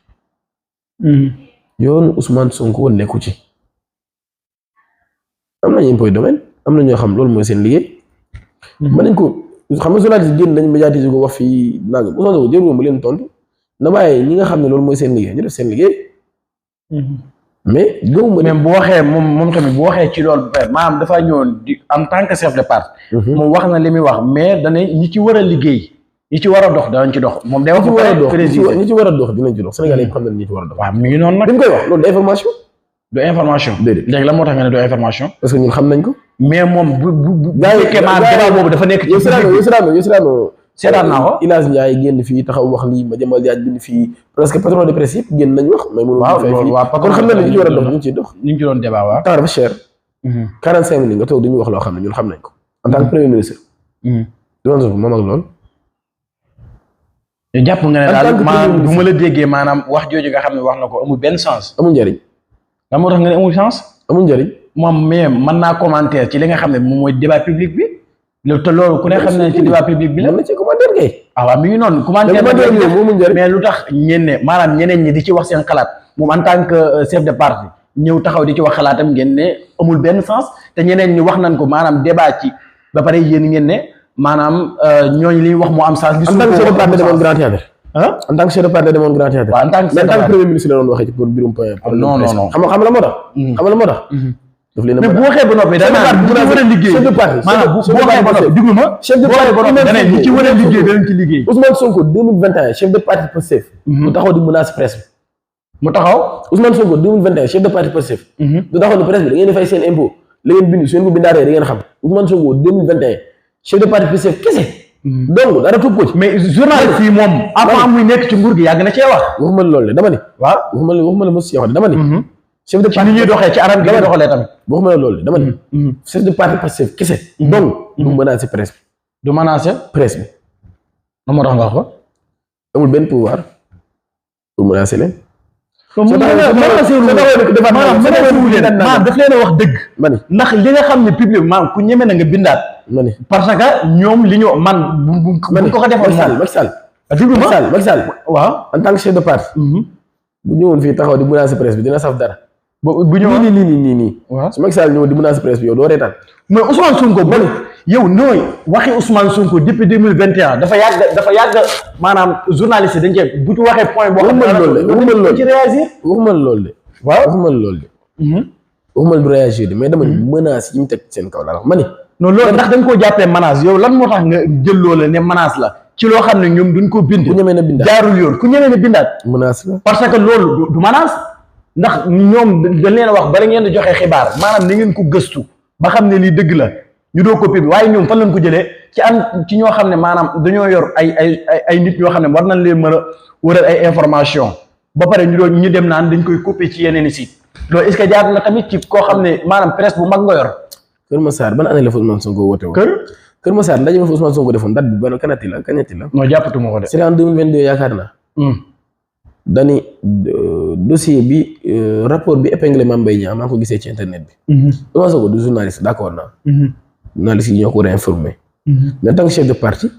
yoonu Ousmane Sonko nekku ci. am nañu impôt domaine am na ñoo xam loolu mooy seen liggéey. mën nañ ko xam nga journaliste génn nañ médiatiser ko wax fii nangam Ousmane Sonko jërë nga mu leen tontu na bàyyi ñi nga xam ne loolu mooy seen liggéey ñu def seen liggéey. mais gëmuma même bu waxee moom tamit bu waxee ci loolu maanaam dafaa ñëwoon di en tant que chef de parti. moom wax na li muy wax mais dana ñi ci war a liggéey. ñi ci war a dox danañ ci dox moom day wax ñi ci war a dox dinañ ci dox Sénégalais yi xam nañ ñi ci war a dox. waaw mi ngi noonu nag dañ koy wax loolu information. du information. déedéet léegi la moo tax nga ne du information. parce que ñun xam nañ ko. mais moom bu fekkee débat boobu dafa nekk ci seetaan naa ko. Ilaas Ndiaye génn fii taxaw wax lii Madiambal Diagne bind fii presque patron de presse yëpp génn nañ wax. mais waaw kon xam nañ ne ñi ci war a dox ñu ciy dox. ñu ngi ci doon débat waaw. temps dafa cher. 45 minutes nga toog dañuy wax loo xam ne ñun xam nañ ko. en tant que premier ministre. moom ak loolu. jàpp nga ne daal maanaam bu ma la déggee maanaam wax jooju nga xam ne wax na ko amul benn sens. amul njëriñ. lan moo tax nga ne amul sens. amul njëriñ. moom mais mën naa commentaire ci li nga xam ne moom mooy débat public bi. te loolu ku ne xam ne ci débat public bi la. mën na ci commentaire kay. waaw mi ngi noonu commentaire mais lu tax ñeneen ñi di ci wax seen xalaat moom en tant que chef de parti ñëw taxaw di ci wax xalaatam ngeen ne amul benn sens te ñeneen ñi wax nañ ko maanaam débat ci ba pare yéen ngeen ne maanaam ñooñu li wax moo am sens. en tant que chef de parti demoon grand théâtre. en tant que chef de parti demoon grand théâtre. waaw en tant que premier ministre la doon waxee ci pour mbirum point. non xam la moo tax. xam la moo tax. daf leen a mais bu waxee ba noppi dana bu war a liggéey chef de parti maanaam bu waxee ba noppi diglu ma chef de parti ba noppi dana ñi ci war a liggéey danañ ci liggéey. Ousmane Sonko 2021 chef de parti Pastef mu taxaw di menace presse bi. mu taxaw Ousmane Sonko 2021 chef de parti Pastef du taxaw ni presse bi da ngeen di fay seen impôt la ngeen bind su ngeen ko bindaaree da ngeen xam Ousmane Sonko 2021 chef de parti Pastef kese donc dara topp ko ci. mais journaliste yi moom avant muy nekk ci nguur gi yàgg na cee wax. waxuma la loolu de dama ni. waaw waxuma la mos si wax de dama ni. chef de parti ni ñuy doxee ci anam gi ñuy doxalee tamit. waxuma la loolu de dama ni. chef de parti Pastef kese. donc du menacer presse bi. du menacer presse bi. lan moo tax nga wax ko. amul benn pouvoir pour menacer leen. maanaam daf leen a wax dëgg. ma ni ndax li nga xam ne public maanaam ku ñeme na nga bindaat. ma ni parce que ñoom li ñu man bu ko ko defoon Macky Sall déglu ma Macky Sall waaw en tant que chef de parti. bu ñëwoon fii taxaw di menacer presse bi dina saf dara. bu ñëwoon nii. waaw su Macky Sall ñëwoon di menacer presse bi yow doo reetaan. mais Ousmane Sonko ba yow nooy waxi Ousmane Sonko depuis 2021 dafa yàgg maanaam journaliste dañ cee bu ci waxee point boo xam ne waxuma ci réagir. waxuma loolu de. waaw waxuma loolu de. waxuma du réagir de mais dama ni menace yi mu teg seen kaw la wax ma ni. non loolu ndax dañ koo jàppee menace yow lan moo tax nga jël loola ne menace la ci loo xam ne ñoom duñ ko bind. ku ñemee na bindaat jaarul yoon ku ñemee na bindaat. menace la parce que loolu du menace ndax ñoom dañ leen a wax bala ngeen di joxe xibaar maanaam ni ngeen ko gëstu ba xam ne lii dëgg la ñu doo ko publier waaye ñoom fan lañ ko jëlee ci ñoo xam ne maanaam dañoo yor ay nit ñoo xam ne war nañ leen mën a wëral ay information ba pare ñu dem naan dañ koy copier ci yeneen i site loolu est-ce que jaar na tamit ci koo xam ne maanaam presse bu mag nga yor. Kër Massar ban année la fa Ousmane Sonko woote woon. Kër Massar ndaje ma fa Ousmane Sonko defoon date bi ban kañati la. non jàppatuma ko de. c'est en 2022 yaakaar naa. dani dossier bi rapport bi épinglé Mame Mbaye Niang maa ngi ko gisee ci internet bi. Ousmane Sonko du journaliste d'accord naa. journaliste yi ñoo ko war a informer. mais en tant que chef de parti.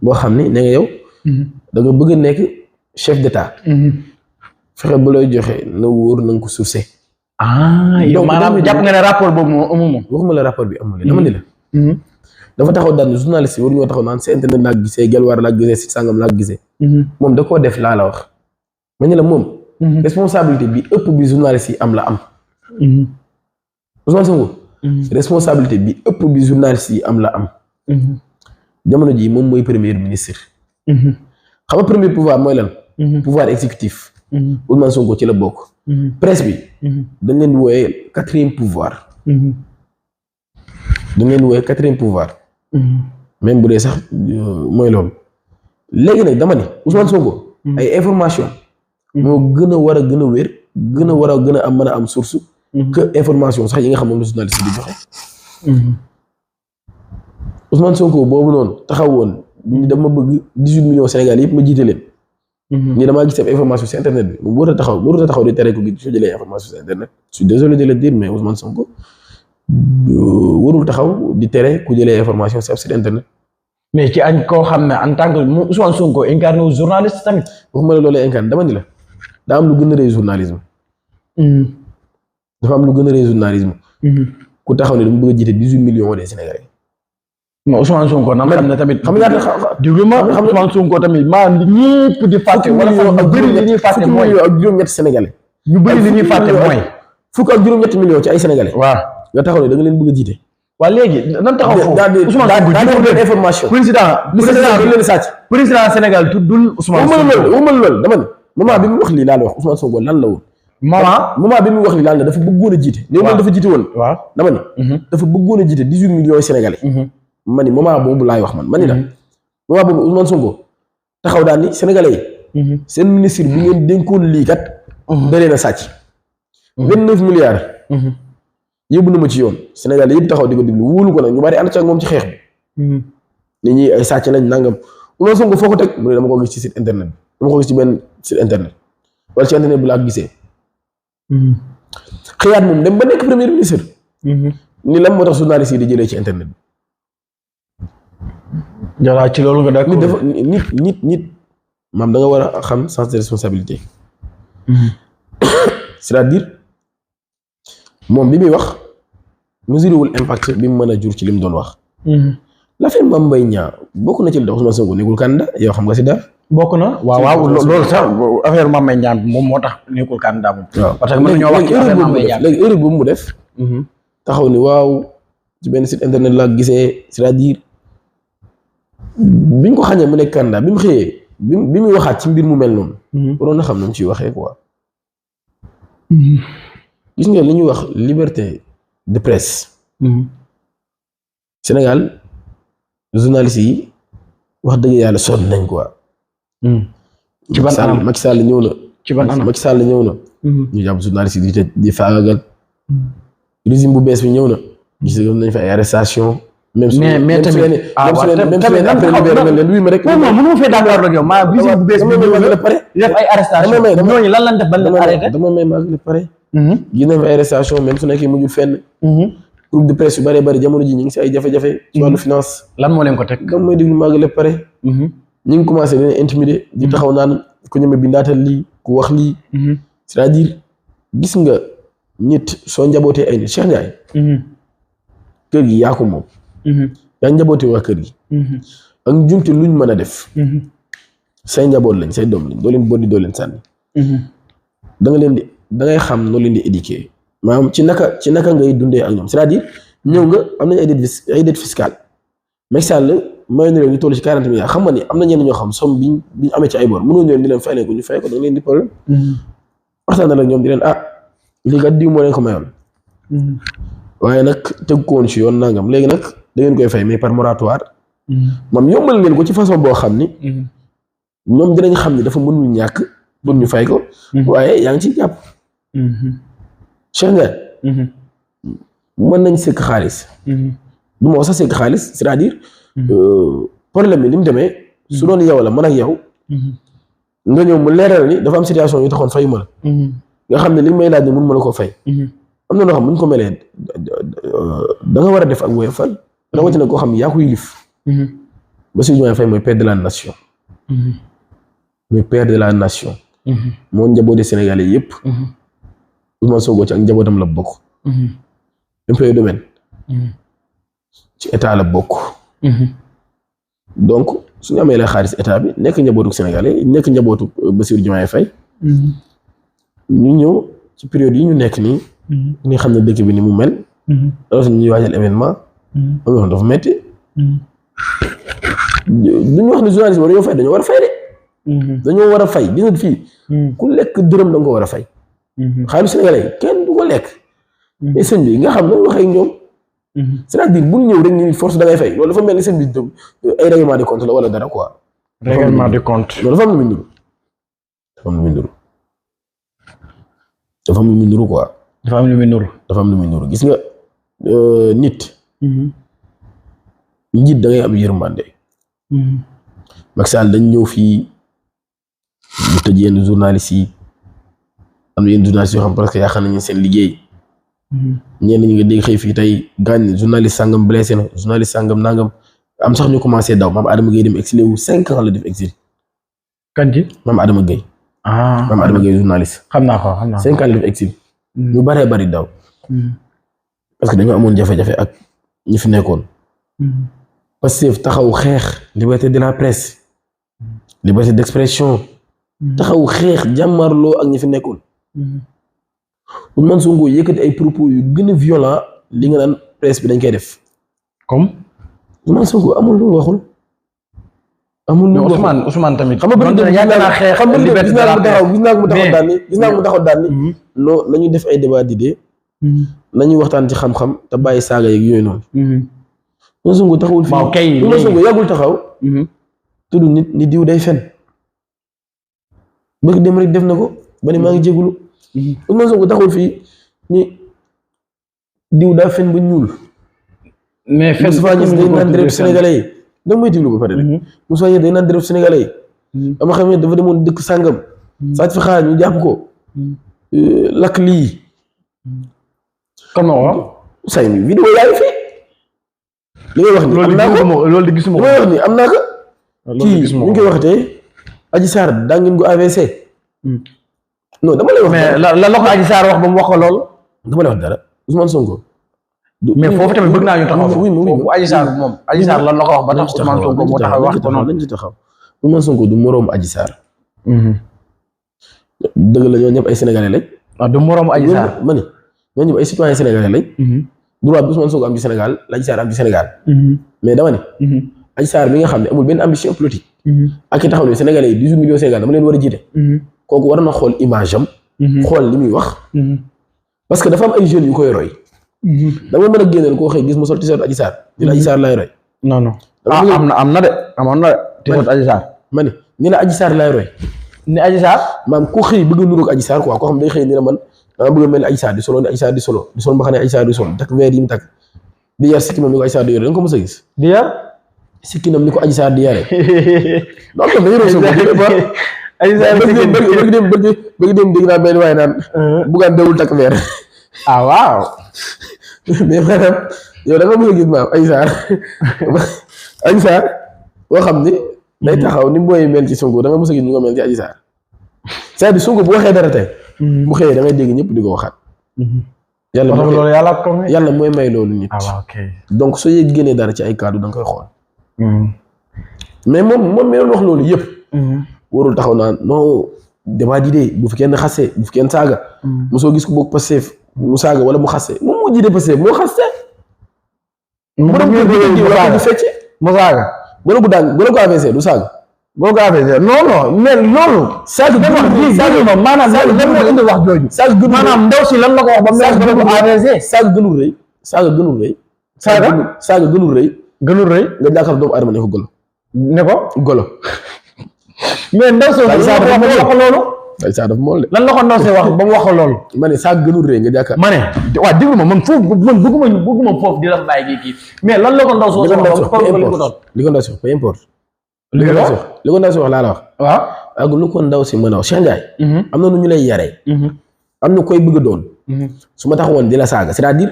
boo xam ni ne nga yow. da nga bëgg a nekk chef d'état. fexe ba looy joxe na wóor na nga ko sourcé. yow maanaam jàpp nga ne rapport boobu moom amul moom. waxuma la rapport bi amul dama ni la. dafa taxaw daan journaliste yi waruñoo taxaw naan si internet laa gisee Gelwaar laa gisee site sangam laa gisee. moom da koo def laa la wax. ma ne la moom. responsabilité bi ëpp bi journaliste yi am la am. Ousmane Sonko. responsabilité bi ëpp bi journaliste yi am la am. jamono jii moom mooy premier ministre. xam nga premier pouvoir mooy lan. pouvoir exécutif. Ousmane Sonko ci la bokk. presse bi. dañ leen di wooyee quatrième pouvoir. même bu dee sax mooy loolu. léegi nag dama ni Ousmane Sonko. ay information moo gën a war a gën a wér gën a war a gën a am mën a am source. que information sax yi nga xam moom la journaliste di joxe. Ousmane Sonko boobu noonu taxaw woon ni dama bëgg 18 millions Sénégal yëpp ma jiite leen. ni damaa gis information ci internet bi mu war a taxaw di tere ko gi soo jëlee information ci internet. je suis désolé de le dire mais Ousmane Sonko warul taxaw di tere ku jëlee information ci internet. mais ci añ koo xam ne en tant que Ousmane Sonko incarné wu journaliste tamit. waxuma la loolu incarné dama ni la daa am lu gën a rëy journalisme. dafa am lu gën a rëy journalisme. ku taxaw ne dama bëgg a jiite 18 millions des Sénégalais. mais Ousmane Sonko nan xam ne tamit. xam nga déglu ma Ousmane Sonko tamit maa ñëpp di fàtte. wala sax ñu bëri li ñuy fàtte mooy ak juróom-ñetti Sénégalais. ñu bëri li ñuy fàtte mooy. fukk ak juróom-ñetti millions ci ay Sénégalais. waaw nga taxaw ne da nga leen bëgg a jiite. waa léegi nan taxaw foofu Ousmane Sonko daal information président Sénégal tuddul Ousmane Sonko waxuma loolu dama ne moment bi mu wax lii laa la wax Ousmane Sonko lan la woon moment bi mu wax lii lan la dafa bëggoon a jiite néew moom dafa jiite woon waaw dama ni dafa bëggoon a jiite 18 millions sénégalais ma ni moment boobu laay wax man ni la moment boobu Ousmane Sonko taxaw daal ni sénégalais yi seen ministre bi ngeen dénkoon lii kat da leen a sàcc 29 milliards yóbbu na ma ci yoon sénégalais yëpp taxaw di ko déglu wóolu ko nag ñu bari ànd ci ak moom ci xeex bi nit ñi ay sàcc lañ nangam Ousmane Sonko foo ko teg mu ne dama ko gis ci site internet bi dama ko gis ci benn site internet wala ci internet bi laa gisee xëyaat moom dem ba nekk premier ministre ni lan moo tax journaliste yi di jëlee ci internet bi jara ci loolu nga d'accord nit dafa nit maam da nga war a xam sens de responsabilité c'est-à-dire moom bi muy wax mesuré wul impact bi mu mën a jur ci li mu doon wax l'affaire Mame Mbaye Niang bokk na ci li tax Ousmane Sonko nekkul candidat yow xam nga si dara bokk na waaw loolu sax affaire Mame Mbaye Niang moom moo tax nekkul candidat moom parce que mën nañoo wax ci affaire Mame Mbaye Niang léegi erreur boobu mu def taxaw ni waaw ci benn site internet la gisee c'est-à-dire biñ ko xañee mu nekk candidat bi mu xëyee bi muy waxaat ci mbir mu mel noonu waroon na xam na mu ciy waxee quoi gis nga li ñuy wax liberté de presse Sénégal journalistes yi wax dëgg yàlla sonn nañ quoi ci ban anam Macky Sall ñëw na ci ban anam Macky Sall ñëw na ñu jàpp journalistes yi di faagagal régime bu bees bi ñëw na gis nañ fa ay arrestation même su mais tamit même après libéré na leen luy ma rek non mënu ma fee d'accord ak yow maa régime bu bees bi ñëw na pare def ay arrestation ñooñu lan lañ def ban leen arrêté dama may maag le pare gis nañ fa ay arrestation même su nekkee mujjul fenn groupe de presse yu bëree bëri jamono ji ñu ngi si ay jafe-jafe ci wàllu finance lan moo leen ko teg dama may déglu maag le pare ñu ngi commencé leen intimider di taxaw naan ku ñeme bindaatal lii ku wax lii c'est-à-dire gis nga nit soo njabootee ay nit Cheikh Ndiaye kër gi yaa ko moom yaa njabootee waa kër gi ak njumte luñ mën a def say njaboot lañ say doom lañ doo leen boddi doo leen sànni da ngay xam noo leen di éduquer maanaam ci naka ngay dundee ak ñoom c'est-à-dire ñëw nga am nañ ay dette fiscale Macky Sall may na leen ñu toll ci 40 milliards xam nga ni am na ñenn ñoo xam somme biñ amee ci ay bor mënoo ñëw di leen fay leen ko ñu fay ko da nga leen di problème waxtaan na ak ñoom di leen lii kat diw moo leen ko mayoon waaye nag teg ko woon ci yoon nangam léegi nag da ngeen koy fay mais par moratoire moom yombal leen ko ci façon boo xam ni ñoom dinañ xam ni dafa mënul ñàkk pour ñu fay ko waaye yaa ngi ciy jàpp Cheikh Ndiaye mën nañ sekk xaalis du ma wax sax sekk xaalis c'est-à-dire problème bi ni mu demee su doon yow la man ak yow nga ñëw mu leeral ni dafa am situation yu taxoon fayu ma la nga xam ne li may laaj ne mun ma la ko fay am na loo xam bu ñu ko melee da nga war a def ak woyofal rawatina koo xam ne yaa ko yilif Bassirou Diomaye Faye mooy père de la nation mooy père de la nation moo njaboote Sénégalais yëpp Ousmane Sonko ci ak njabootam la bokk impôt domaine ci état la bokk donc suñu amee la xaalis état bi nekk njabootu Sénégalais nekk njabootu Bassirou Diomaye Faye ñu ñëw ci période yi ñu nekk nii ñu xam ne dëkk bi ni mu mel alors ñuy waajal événement am yoo xam dafa metti duñu wax ne journaliste war ñoo fay dañoo war a fay de dañoo war a fay gis nga fii ku lekk dërëm da nga ko war a fay xaalis Sénégalais kenn du ko lekk mais sëñ bi nga xam ne waxee ak ñoom c'est-à-dire bu ñëw rek ni force da ngay fay loolu dafa mel ni sëñ bi ay règlement de compte la wala dara quoi règlement de compte loolu dafa am lu muy nuru dafa am lu muy nuru quoi dafa am lu muy nuru dafa am lu muy nuru gis nga nit njiit da ngay am yërmande Macky Sall dañ ñëw fii ñu tëj yenn journalistes yi am na yenn journalistes yoo xam parce que yaakaar nañu seen liggéey ñenn ñi nga dégg xëy fii tey gaañ journaliste sangam blessé na journaliste sangam nangam am sax ñu commencé daw maam Adama Gueye dem exilé wu 5 ans la def exil. kan ci maam Adama Gueye. maam Adama Gueye journaliste. xam naa ko 5 ans la def exil. ñu baree bari daw. parce que dañoo amoon jafe-jafe ak ñi fi nekkoon. Pastef taxaw xeex liberté de la presse. liberté d'expression. taxaw xeex jàmmarloo ak ñi fi nekkoon. Ousmane Sonko yëkkati ay propos yu gën a violent li nga naan presse bi dañ koy def comme Ousmane Sonko amul lu mu waxul. amul lu mu waxul Ousmane tamit. xam nga bëri yàgg naa xeex xam nga liberté gis de la naa ko mu taxaw presse. gis naa ko mu taxaw daal ni non nañu def ay débat d'idées nañuy waxtaan ci xam-xam te bàyyi saaga yeeg yooyu noonu. Ousmane Sonko taxawul fii. waaw kay Ousmane Sonko yàggul taxaw. tudd nit ni diw day fen. bëgg dem rek def na ko ba ni maa ngi jégalu. Ousmane Sonko taxawul fii ni diw daa fen ba ñuul. mais fen Moustapha Niasse day naan dërëb sénégalais yi. da nga may déglu ba pare rek. Moustapha Niasse day naan dërëb sénégalais yi. dama xam ne dafa demoon dëkk sàngam. sàcc fi xaar ñu jàpp ko. lakk lii. comme waaw. say mi vidéo yaa ngi fi. li ngay wax ni am naa ko loolu di gisuma li ngay wax ni am naa ko. loolu kii gisuma ñu ngi koy waxatee. Adji Sarr daa ngeen ko AVC. non dama lay wax. mais la ko Adji Sarr wax ba mu wax ko loolu. dama lay wax dara Ousmane Sonko. mais foofu tamit bëgg naa ñu taxaw oui foofu Adji Sarr moom Adji Sarr lan la ko wax ba tax Ousmane Sonko moo taxaw wax ko noonu. nañ ci taxaw Ousmane Sonko du moroomu Adji Sarr. dëgg la ñoo ñëpp ay sénégalais lañ. waaw du moroomu Adji Sarr. ma ni ñoo ñëpp ay citoyens sénégalais lañ. droit bi Ousmane Sonko am ci Sénégal la Adji Sarr am ci Sénégal. mais dama ni. Adji Sarr bi nga xam ne amul benn ambition politique. ak ki taxaw ne sénégalais yi 18 millions Sénégal dama leen war a jiite. kooku war na xool image am. xool li muy wax. parce que dafa am ay jeunes yu koy roy. da nga mën a génneel koo xëy gis mu sol t-shirt Adji Sarr ni la Adji Sarr lay roy. non non am na de amoon na de t-shirt Adji Sarr. ma ni la Adji Sarr lay roy. ni Adji Sarr. maam ku xëy bëgg a nuróog Adji Sarr quoi koo xam day xëy ni la man dama bëgg a mel ni Adji Sarr di solo ni Adji Sarr di solo di sol mbaxane Adji Sarr di solo takk weer yi mu takk di yar sikkinam ni ko Adji Sarr di yore da nga ko mës a gis. di yar sikkinam ni ko Adji Sarr di yare. donc dañuy roy sa bopp. Adji Sarr bëgg dem dégg naa benn waaye naan. buggaan dawul takk weer. ah waaw. mais maanaam yow da nga mën a gis maam Adji Sarr Adji Sarr boo xam ni day taxaw ni booy mel ci Sonko da nga mës a gis ñu nga mel ci Adji Sarr c'est-à-dire Sonko bu waxee dara tey bu xëyee da ngay dégg ñëpp di ko waxaat yàlla mooy may loolu nit donc soo yee génnee dara ci ay kaddu da nga koy xool mais moom mi doon wax loolu yëpp warul taxaw naan non débat d'idées bu fi kenn xase bu fi kenn saaga mosoo gis ko bokk Pastef mu saaga wala mu xase moom moo jiite Pastef moo xase mu fecc mu saaga golo gu daan golo gu AVC du saaga golo gu AVC non mais loolu saaga moom maanaam lan moo indi wax jooju saaga gënul maanaam ndaw si lan la ko wax ba mu golo gu AVC saaga gënul rëy saaga gënul rëy saaga gënul rëy nga jàkkaar doomu aadama ne ko golo ne ko golo mais ndaw si wax loolu day saa dafa mool de lan la ko ndaw si wax ba mu wax loolu ma ne saaga gënul rëy nga jàkkaar ma ne waaw déglu ma man foofu man bëgguma foofu di la bàyyi kii mais lan la ko ndaw si wax li ko ndaw si wax peu importe li ko ndaw si wax laa la wax waaw ak lu ko ndaw si mën a wax Cheikh Ndiaye am na nu ñu lay yaree am na koy bëgg a doon su ma taxawoon di la saaga c'est-à-dire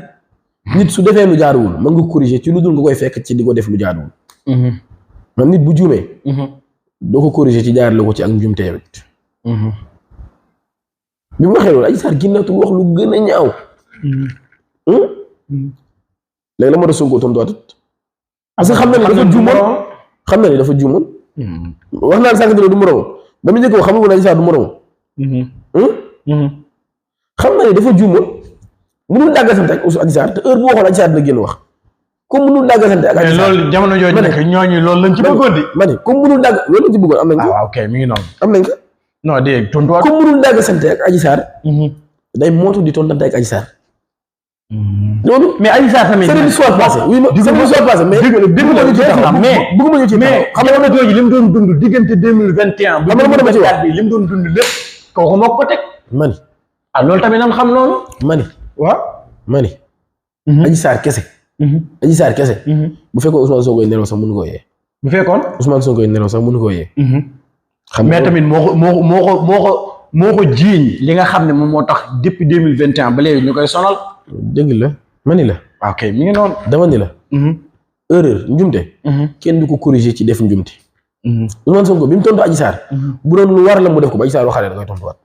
nit su defee lu jaaduwul mën nga corriger ci lu dul nga koy fekk ci di ko def lu jaaduwul man nit bu juumee doo ko corriger ci jaarale ko ci ak njuumte wet bi mu waxee loolu Adji Sarr ginnaatul wax lu gën a ñaaw léegi la moo tax Sonko tontuwaatut parce que xam na ni dafa juumoon wax naa sànq ne du moroom ba mu njëkk wax xam nga Adji Sarr du moroom xam na ni dafa juumoon mënul dàggasante ak Adji Sarr te heure bu waxoon Adji Sarr dina génn wax comme mënul dàggasante ak Adji Sarr loolu jamono jooju nekk ñooñu loolu lañ ci bëggoon di ma ne comme mënul dàgg loolu lañ ci bëggoon am nañ ko ok mi ngi noonu am nañ ko non dégg tontuwaat comme mënul dàggasante ak Adji Sarr day mootu di tontante ak Adji Sarr loolu mais Adji Sarr tamit c'est l'histoire passée oui c'est l'histoire passée mais bëgguma ñu ci taxaw mais bëgguma ñu ci taxaw xam nga jamono jooju li mu doon dund diggante 2021 xam nga dama ci wax bi li mu doon dund lépp kooku moo ko teg mani loolu tamit nan xam loolu mani waaw mani Adji Sarr kese Adji Sarr kese bu fekkoon Ousmane Sonko nelaw sax mënu ko yee bu fekkoon Ousmane Sonko nelaw sax mënu ko yee mais tamit moo ko jiiñ li nga xam ne moom moo tax depuis 2021 ba léegi ñu koy sonal dëgg la mani la ok mi ngi noonu dama ni la erreur njumte kenn du ko corriger ci def njumte Ousmane Sonko bi mu tontu Adji Sarr bu doon lu war la mu def ko ba Adji Sarr waxalee da koy tontuwaat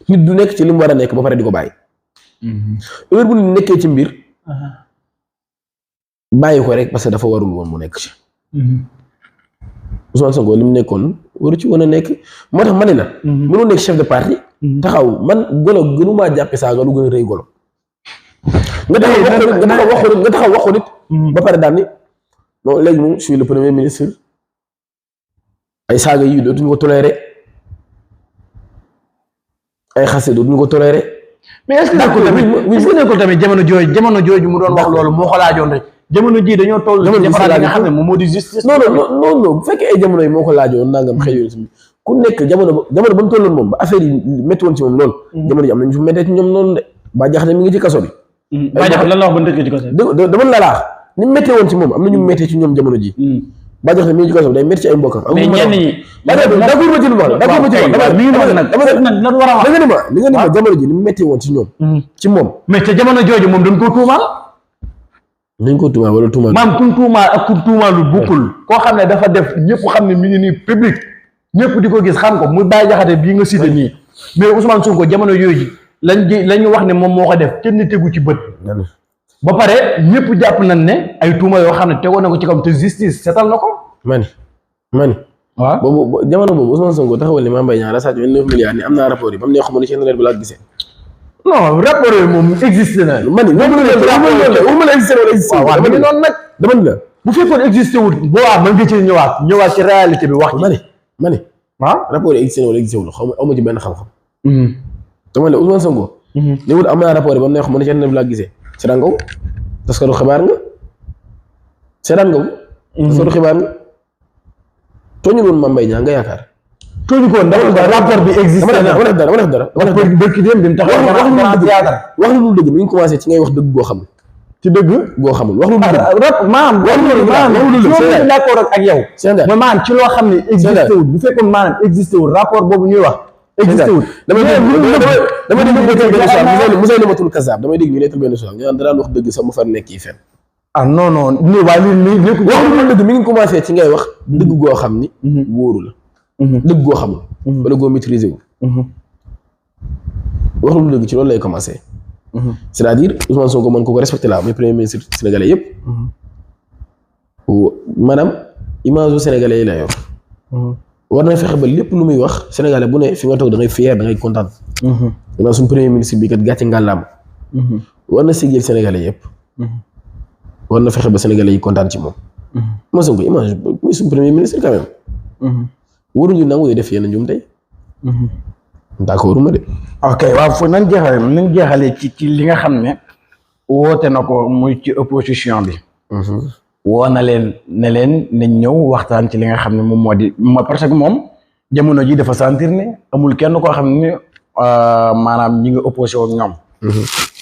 nit du nekk ci li mu war a nekk ba pare di ko bàyyi heure bu ñu nekkee ci mbir bàyyi ko rek parce que dafa warul woon mu nekk ci Ousmane Sonko li mu nekkoon waru ci woon a nekk moo tax ma ne la mënoo nekk chef de parti taxaw man golo gënumaa jàppe saaga lu gën a rëy golo nga taxaw wax ko nit ba pare daal ni non léegi moom je suis le premier ministre ay saaga yi dootuñu ko toléré ay xase dootuñu ko toléré. mais est-ce que nekkul tamit jamono jooju mu doon wax loolu moo ko laajoon rek jamono ji dañoo toll defaraat li nga xam ne moom moo di justice. non bu fekkee ay jamono yi moo ko laajoon nangam xëy na ku nekk jamono ba mu tolloon moom ba affaire yi métti woon ci moom loolu. jamono ji am nañu fi méttee ci ñoom noonu de Bah Diakhaté mi ngi ci kaso bi. Bah Diakhaté lan la wax ba dëkk ci kaso bi. dama la laax ni mu méttee woon ci moom am na ñu méttee ci ñoom jamono ji. Bah Diakhaté mi ngi ci kaso bi day métti ci ay mbokkam. mais ñenn ñi. d'accord ma ci lu ma wax d'accord ma ci lu ma wax. mi ngi noonu nag lan war a wax. li nga ni ma jamono ji ni mu méttee woon ci ñoom. ci moom. mais te jamono jooju moom dañ koo tuumaal. dañ ko tuumaal wala tuumaal. maam ku tuumaal ak ku tuumaalu bokkul. koo xam ne dafa def ñëpp xam ne mi ngi nii public ñëpp di ko gis xam ko muy Bah Diakhaté bii nga cité nii mais Ousmane Sonko jamono yooyu lañu wax ne moom moo ko def kenn tegu ci bët. ba pare ñëpp jàpp nañ ne ay tuuma yoo xam ne tegoon na ko ci kam te justice setal na ko. mani waaw boobu jamono boobu Ousmane Sonko taxawal ni Mame Mbaye Niang la sàcc 29 milliards ni am naa rapport yi ba mu ne xamu ne ci internet bi laa gisee. non rapport yooyu moom existé na. mani waxuma la existé wala existé. waaw noonu nag dama ni la bu fekkoon existé wul boo waa mën nga ci ñëwaat ci réalité bi wax. mani waaw rapport yi existé wala existé wul xaw ma amu ci benn xam-xam. dama ne Ousmane Sonko. ni wut am naa rapport yi ba mu ne xamu ne ci internet bi laa gisee. seetaan nga ko parce que du xibaar nga seetaan nga ko. parce que du xibaar nga tooñu woon Mame Mbaye Niang nga yaakaar. tooñu ko woon rapport bi existé na dama def dara. bëkk dem bi mu taxaw wax lu dëgg mi ngi commencé ci ngay wax dëgg goo xam. ci dëgg goo xamul wax lu dëgg. maanaam wax d'accord ak yow. mais maanaam ci loo xam ne existé wul bu fekkoon maanaam existé wul rapport boobu ñuy wax. existé wul damay dégg Musaylamatul Kazzab damay dégg ñu nettal benn soir ñu naan daan wax dëgg sax mu far nekk yi fen. ah non waaye li wax lu dëgg mi ngi commencé ci ngay wax dëgg goo xam ni wóoru la dëgg goo xamul wala goo maîtriser wu wax lu dëgg ci loolu lay commencé c'est-à-dire Ousmane Sonko mën ko respecté la muy premier ministre sénégalais yëpp maanaam image u sénégalais yi la yor war na fexe ba lépp lu muy wax sénégalais bu ne fi nga toog da ngay fier da ngay kontaan maanaam suñu premier ministre bi kat gàcce ngàllaam war na sigil sénégalais yëpp war na fexe ba sénégalais yi kontaan ci moom Ousmane Sonko image muy suñu premier ministre quand même waruñu nangu def yenn njum tey d'accord ma de ok waaw foofu nañ jeexale ci li nga xam ne woote na ko muy ci opposition bi woo na leen ne leen nañ ñëw waxtaan ci li nga xam ne moom moo di parce que moom jamono ji dafa sentir ne amul kenn koo xam ne maanaam ñi ngi opposé woon ñoom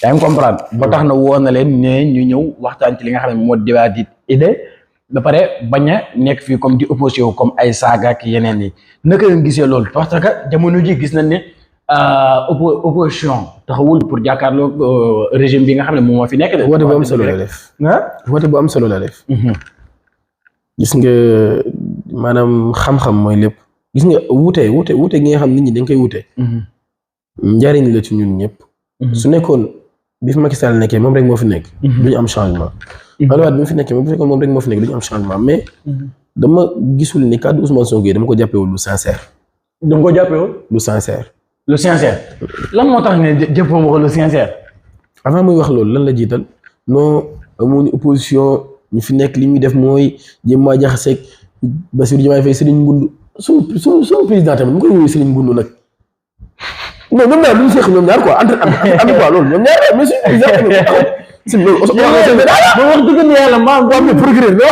yaa ngi comprendre ba tax na woo na leen ne ñu ñëw waxtaan ci li nga xam ne moo débat di idée ba pare bañ a nekk fii comme di opposé wu comme ay saaga ak yeneen yi naka ngeen gisee loolu parce que jamono ji gis nañ ne opposition taxawul pour jàkkaarloo régime bi nga xam ne moom moo fi nekk de. woote bu am solo la def. woote bu am solo la def. gis nga maanaam xam-xam mooy lépp. gis nga wuute gi nga xam nit ñi dañ koy wuute. njariñ la ci ñun ñëpp. su nekkoon bi fi Macky Sall nekkee moom rek moo fi nekk. du ñu am changement. Abdoulaye Wade bi mu fi nekkee bu fekkoon moom rek moo fi nekk du ñu am changement mais dama gisul ni kàddu Ousmane Sonko yi dama ko jàppewul lu sincère. dama ko jàppewul lu sincère. lu sincère lan moo tax ne jëfoo ma ko lu sincère. avant muy wax loolu lan la jiital non amuñu opposition ñu fi nekk li ñuy def mooy jéem a jaxaseeg Bassirou Diomaye Faye Serigne Ngoundou suñu président tamit mu koy woowee Serigne Ngoundou nag non ñoom ñaar lu ñu seq ñoom ñaar quoi entre am quoi loolu ñoom ñaar mais suñu président tamit si loolu wax dëgg yàlla maa ngi am procureur mais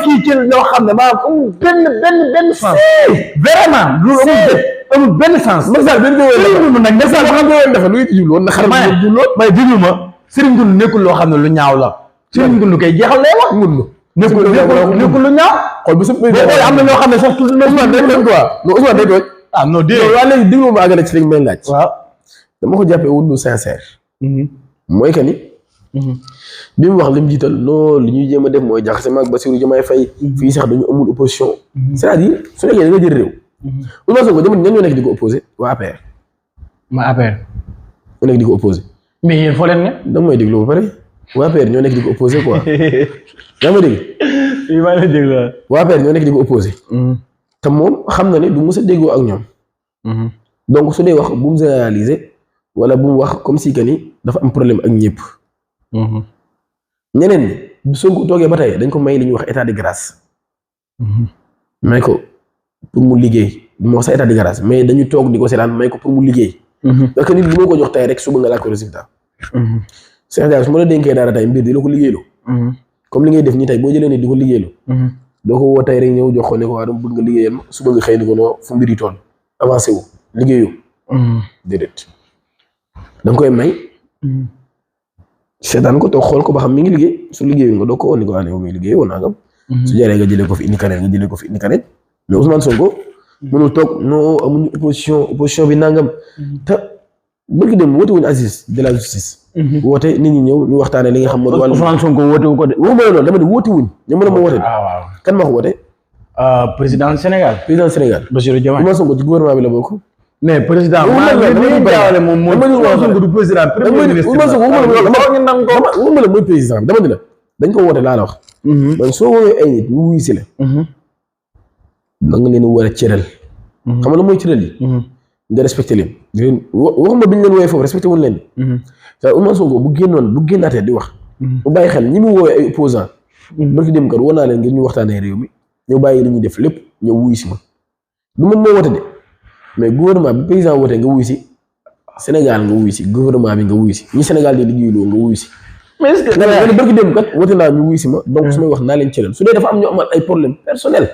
kii ci loo xam ne maa amul benn sens vraiment loolu amul benn sens. Macky Sall benn dafa lu ci jublu woon na xaram may déglu ma Serigne Ngoundou nekkul loo xam ne lu ñaaw la Serigne Ngoundou kay jeexal lay wax Ngoundou nekkul lu ñaaw xool bi sa am na ñoo xam ne sax tudd na Ousmane day quoi non Ousmane day dooj non dé waa léegi déglu ma àggale ci li may laaj waaw dama ko jàppee wul lu sincère mooy que ni bi mu wax li mu jiital non li ñuy jéem a def mooy jaxase maag Bassirou Diomaye Faye fii sax dañu amul opposition c'est-à-dire su nekkee da nga jël réew Ousmane Sonko jamono ñan ñoo nekk di ko opposé waa APR ma APR ñoo nekk di ko opposé mais yéen foo leen ne danga may déglu ba pare waa APR ñoo nekk di ko opposé quoi yaa ma dégg maa ngi déglu waa APR ñoo nekk di ko opposé te moom xam na ne du mës a déggoo ak ñoom donc su dee wax bu mu généraliser wala bu mu wax comme si que ni dafa am problème ak ñëpp ñeneen ñi Sonko toogee ba tey dañ ko may li ñuy wax état de grâce. may ko pour mu liggéey du ma wax sa état de grâce mais dañu toog di ko seetaan may ko pour mu liggéey. parce que nit li ma ko jox tey rek suba nga laaj ko résultat. Cheikh Ndiaye su ma la dénkee dara tey mbir di la ko liggéeyloo. comme li ngay def nii tey boo jëlee nit di ko liggéeyloo. doo ko woo tey rek ñëw jox ko ne ko waa dama bëgg nga liggéeyal ma suba nga xëy ni ko noo fu mbir yi toll avancé wu liggéeyoo. déedéet da nga koy may. seetaan ko toog xool ko ba xam mi ngi liggéey su liggéeyu nga doo ko woon ni ko waa ne muy liggéey woon naa nga. su jaree nga jëlee ko fi indi kaneen nga jëlee ko fi indi kaneen mais Ousmane Sonko mënul toog non amuñu opposition bi nangam te bëgg dem woote wuñu assise de la justice. woote nit ñi ñëw ñu waxtaanee li nga xam mooy. Ousmane Sonko woote wu ko de. waxuma la loolu dama ne woote wuñ ñoom la ma woote. waaw kan ma ko woote. président Sénégal. président Sénégal. Bassirou Diomaye. Ousmane Sonko ci gouvernement bi la bokk. mais président du président premier ministre waxuma la mooy président bi dama ne la dañ ko woote laa la wax. man soo woowee ay nit ñu wuyu si la. da nga leen war a cëral. xam nga la mooy cëral yi. nga respecté leen. di leen waxuma bi ñu leen woowee foofu respecté wuñ leen. te Ousmane Sonko bu génnaatee di wax. bu bàyyi xel ñi mu woowee ay opposant barki dem kat woo naa leen ngir ñu waxtaanee réew mi ñu bàyyi li ñuy def lépp ñëw wuyu si ma du moom moo woote de mais gouvernement bi président woote nga wuyu si Sénégal nga wuyu si gouvernement bi nga wuyu si ñi Sénégal di liggéeyloo nga wuyu si. mais est-ce que nga ne barki dem kat woote naa ñu wuyu si ma donc su may wax naa leen cëral su dee dafa am ñu amal ay problème personnel.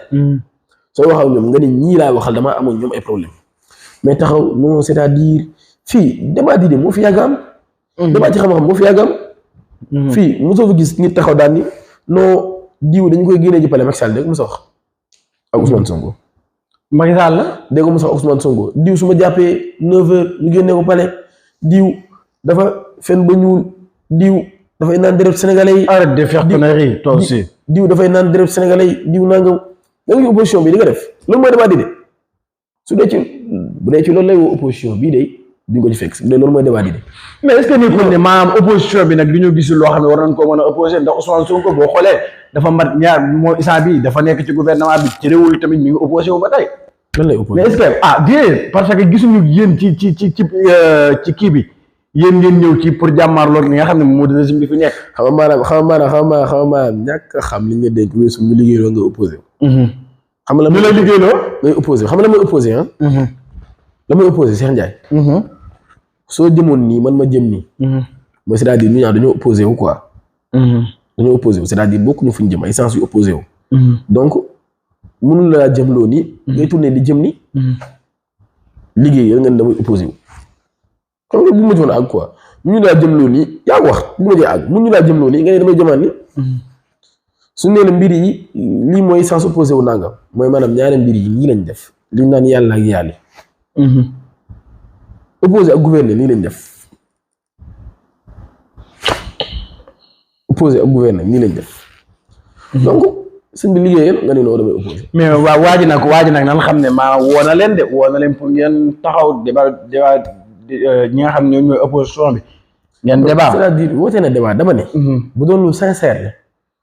soo waxaw ñoom nga ne ñii laa waxal damaa amoon ñoom ay problème mais taxaw non c'est-à-dire fii débat di moo fi yàgg am. débat ci xam-xam moo fi yàgg am. fii mosoo fi gis nit taxaw daal ni non diw dañu koy génnee ji pale Macky Sall dégg nga mos a wax ak Ousmane Sonko. Macky Sall la dégg nga mos a wax Ousmane Sonko diw su ma jàppee 9h ñu génnee ko pale diw dafa fen ba ñuul diw dafay naan deret sénégalais yi. arrête de faire connerie toi aussi. diw dafay naan deret sénégalais yi diw nangam. da nga opposition bi di nga def loolu mooy débat di de su dee ci bu dee ci loolu lay woo opposition bii de duñ ko ci fekk bu dee loolu mooy débat di de. mais est-ce que ni ko ne maanaam opposition bi nag du ñu gisul loo xam ne war nañ ko mën a opposé ndax Ousmane Sonko boo xoolee dafa mat ñaar moo instant bi dafa nekk ci gouvernement bi ci réewul tamit mi ngi opposé wu ba tey. lan lay opposé mais est-ce que déedéet parce que gisuñu yéen ci kii bi yéen ngeen ñëw ci pour jàmmarloo li nga xam ne moo di régime bi fi nekk. xam nga maanaam ñàkk a xam li nga dénk weesu ñu liggéeyoo nga opposé. xam nga la mooy liggéeyloo ngay opposé xam nga la mooy opposé ah. la mooy opposé Cheikh Ndiaye. soo jëmoon nii man ma jëm nii. mooy c'est-à-dire ñu ñaar dañoo opposé wu quoi. dañoo opposé wu c'est-à-dire bokkuñu fu ñu jëm ay sens yu opposé wu. donc mënul laa jëmloo nii. ngay tourné di jëm nii. liggéey yéen nga ne damay opposé wu. xam nga bu ma joxoon àgg quoi mënuñu laa jëmloo nii yaa wax bu ma jee àgg mënuñu laa jëmloo nii nga ne damay jëmaat nii. su nee la mbir yi lii mooy sens opposé wu nangam mooy maanaam ñaari mbir yi lii lañ def li naan yàlla ak yàlla. opposé ak gouverner lii lañ def. opposé ak gouverner nii lañ def. donc sëñ bi liggéeyal nga ne noo damay opposé. mais waa ji nag nan xam ne maanaam woo na leen de woo na leen pour ngeen taxaw débat ñi nga xam ne ñoom ñooy opposition bi. ngeen débat c'est-à-dire woote na débat dama ne. bu doon lu sincère la.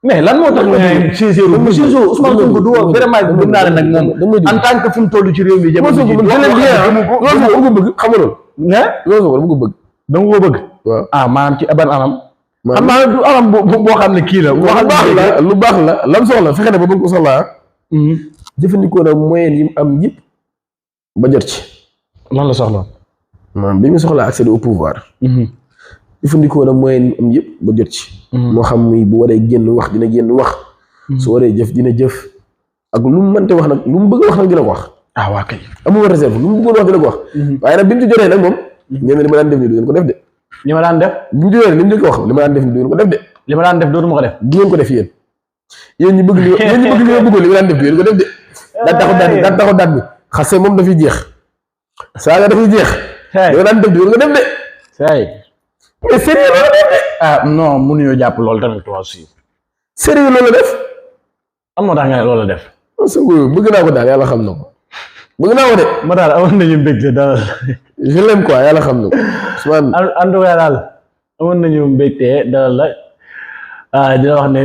mais lan moo tax nga sincère Ousmane Sonko du woo vraiment gëm naa ne nag moom en tant que fu mu toll ci réew mi jamono ji loolu ko bëgg xam nga loolu loolu ko bëgg da nga ko bëgg waaw maanaam ci ban anam xam naa du anam boo xam ne kii la lu baax la lam soxla fexe na ba bëgg ko soxlaa jëfandikoo na moyen yi mu am yëpp ba jot ci lan la soxla maanaam bi mu soxlaa accéder au pouvoir jëfandikoo na moyen yi mu am yëpp ba jot ci moo xam muy bu waree génn wax dina génn wax su waree jëf dina jëf ak lu mu mënte wax nag lu mu bëgg a wax nag dina ko wax waa kay amul réserve lu mu bëggoon wax dina ko wax waaye nag bi mu ci jotee nag moom ñeen li ma daan def ni du ngeen ko def de li ma daan def bi mu jotee li mu ko wax li ma daan def ni du ngeen ko def de li ma daan def dootuma ko def du ngeen ko def yéen ñi bëgg li nga bëggoon li ma daan def du ngeen ko def de daan taxaw daat bi xase moom dafay jeex saaga dafay jeex li ma daan def du ngeen ko def de mais sérieux loolu def non mënuñoo jàpp loolu tamit toi aussi sérieux loolu def am moo tax nga ne loolu def Sonko bëgg naa ko daal yàlla xam na ko bëgg naa ko de ma daal amoon nañu mbégte daal je l'aime quoi yàlla xam na ko Ousmane en tout cas daal amoon nañu mbégte dalal la dina wax ne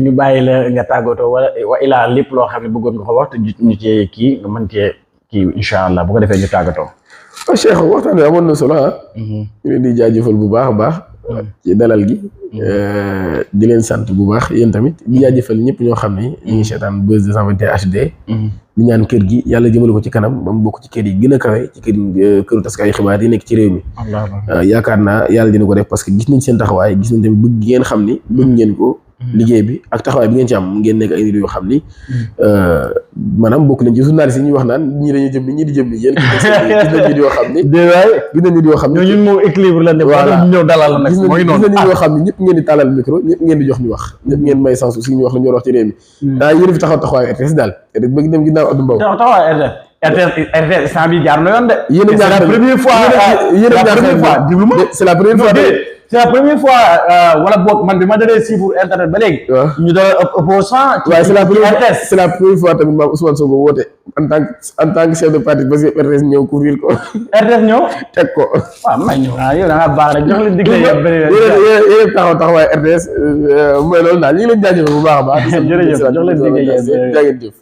ñu bàyyi la nga tàggatoo wa ilaa lépp loo xam ne bëggoon nga ko wax te ñu cee kii nga mën cee kii incha allah bu ko defee ñu tàggatoo Cheikh waxtaan bi amoon na solo ñu leen di jaajëfal bu baax a baax ci dalal gi di leen sant bu baax yéen tamit di jaajëfal ñëpp ñoo xam ne ñu ngi seetaan Buzz 221 HD di ñaan kër gi yàlla jëmale ko ci kanam ba mu bokk ci kër yi gën a kawe ci këru taskaayu xibaar yi nekk ci réew mi yaakaar naa yàlla dina ko def parce que gis nañ seen taxawaay gis nañ tamit bëgg ngeen xam ni bëgg ngeen ko liggéey bi ak taxawaay bi ngeen ci am ngeen nekk ay nit yoo xam ni maanaam bokk nañ ci journaliste yi ñuy wax naan ñii dañuy jëm ni ñii di jëm ni yéen gis nañ nit yoo xam ni gis nañ nit yoo xam ni ñun moom équilibre la def ñëw dalal nag mooy noonu gis nañ nit yoo xam ni ñëpp ngeen di tàllal micro ñëpp ngeen di jox ñu wax ñëpp ngeen may sens aussi ñu wax la ñu war wax ci réew mi yéen fi taxawaay RTS daal bëgg dem ginnaaw Abdou Mbow taxawaay RTS instant bi jaar na yoon de c'est la première fois c'est la première fois c'est la première fois wala boog man bi ma dalee suivre internet ba léegi. ñu doon opposant. waaye c'est la première fois tamit maam Ousmane Sonko woote en tant que chef de parti parce que RTS ñëw couvrir ko. RTS ñëw teg ko. waaw may ñëw yow da ngaa baax rek jox leen digle yéen taxawaay RTS mooy loolu daal ñu ngi leen jaajëfal bu baax a baax. jërëjëf jox leen digle jaa ngeen jëf.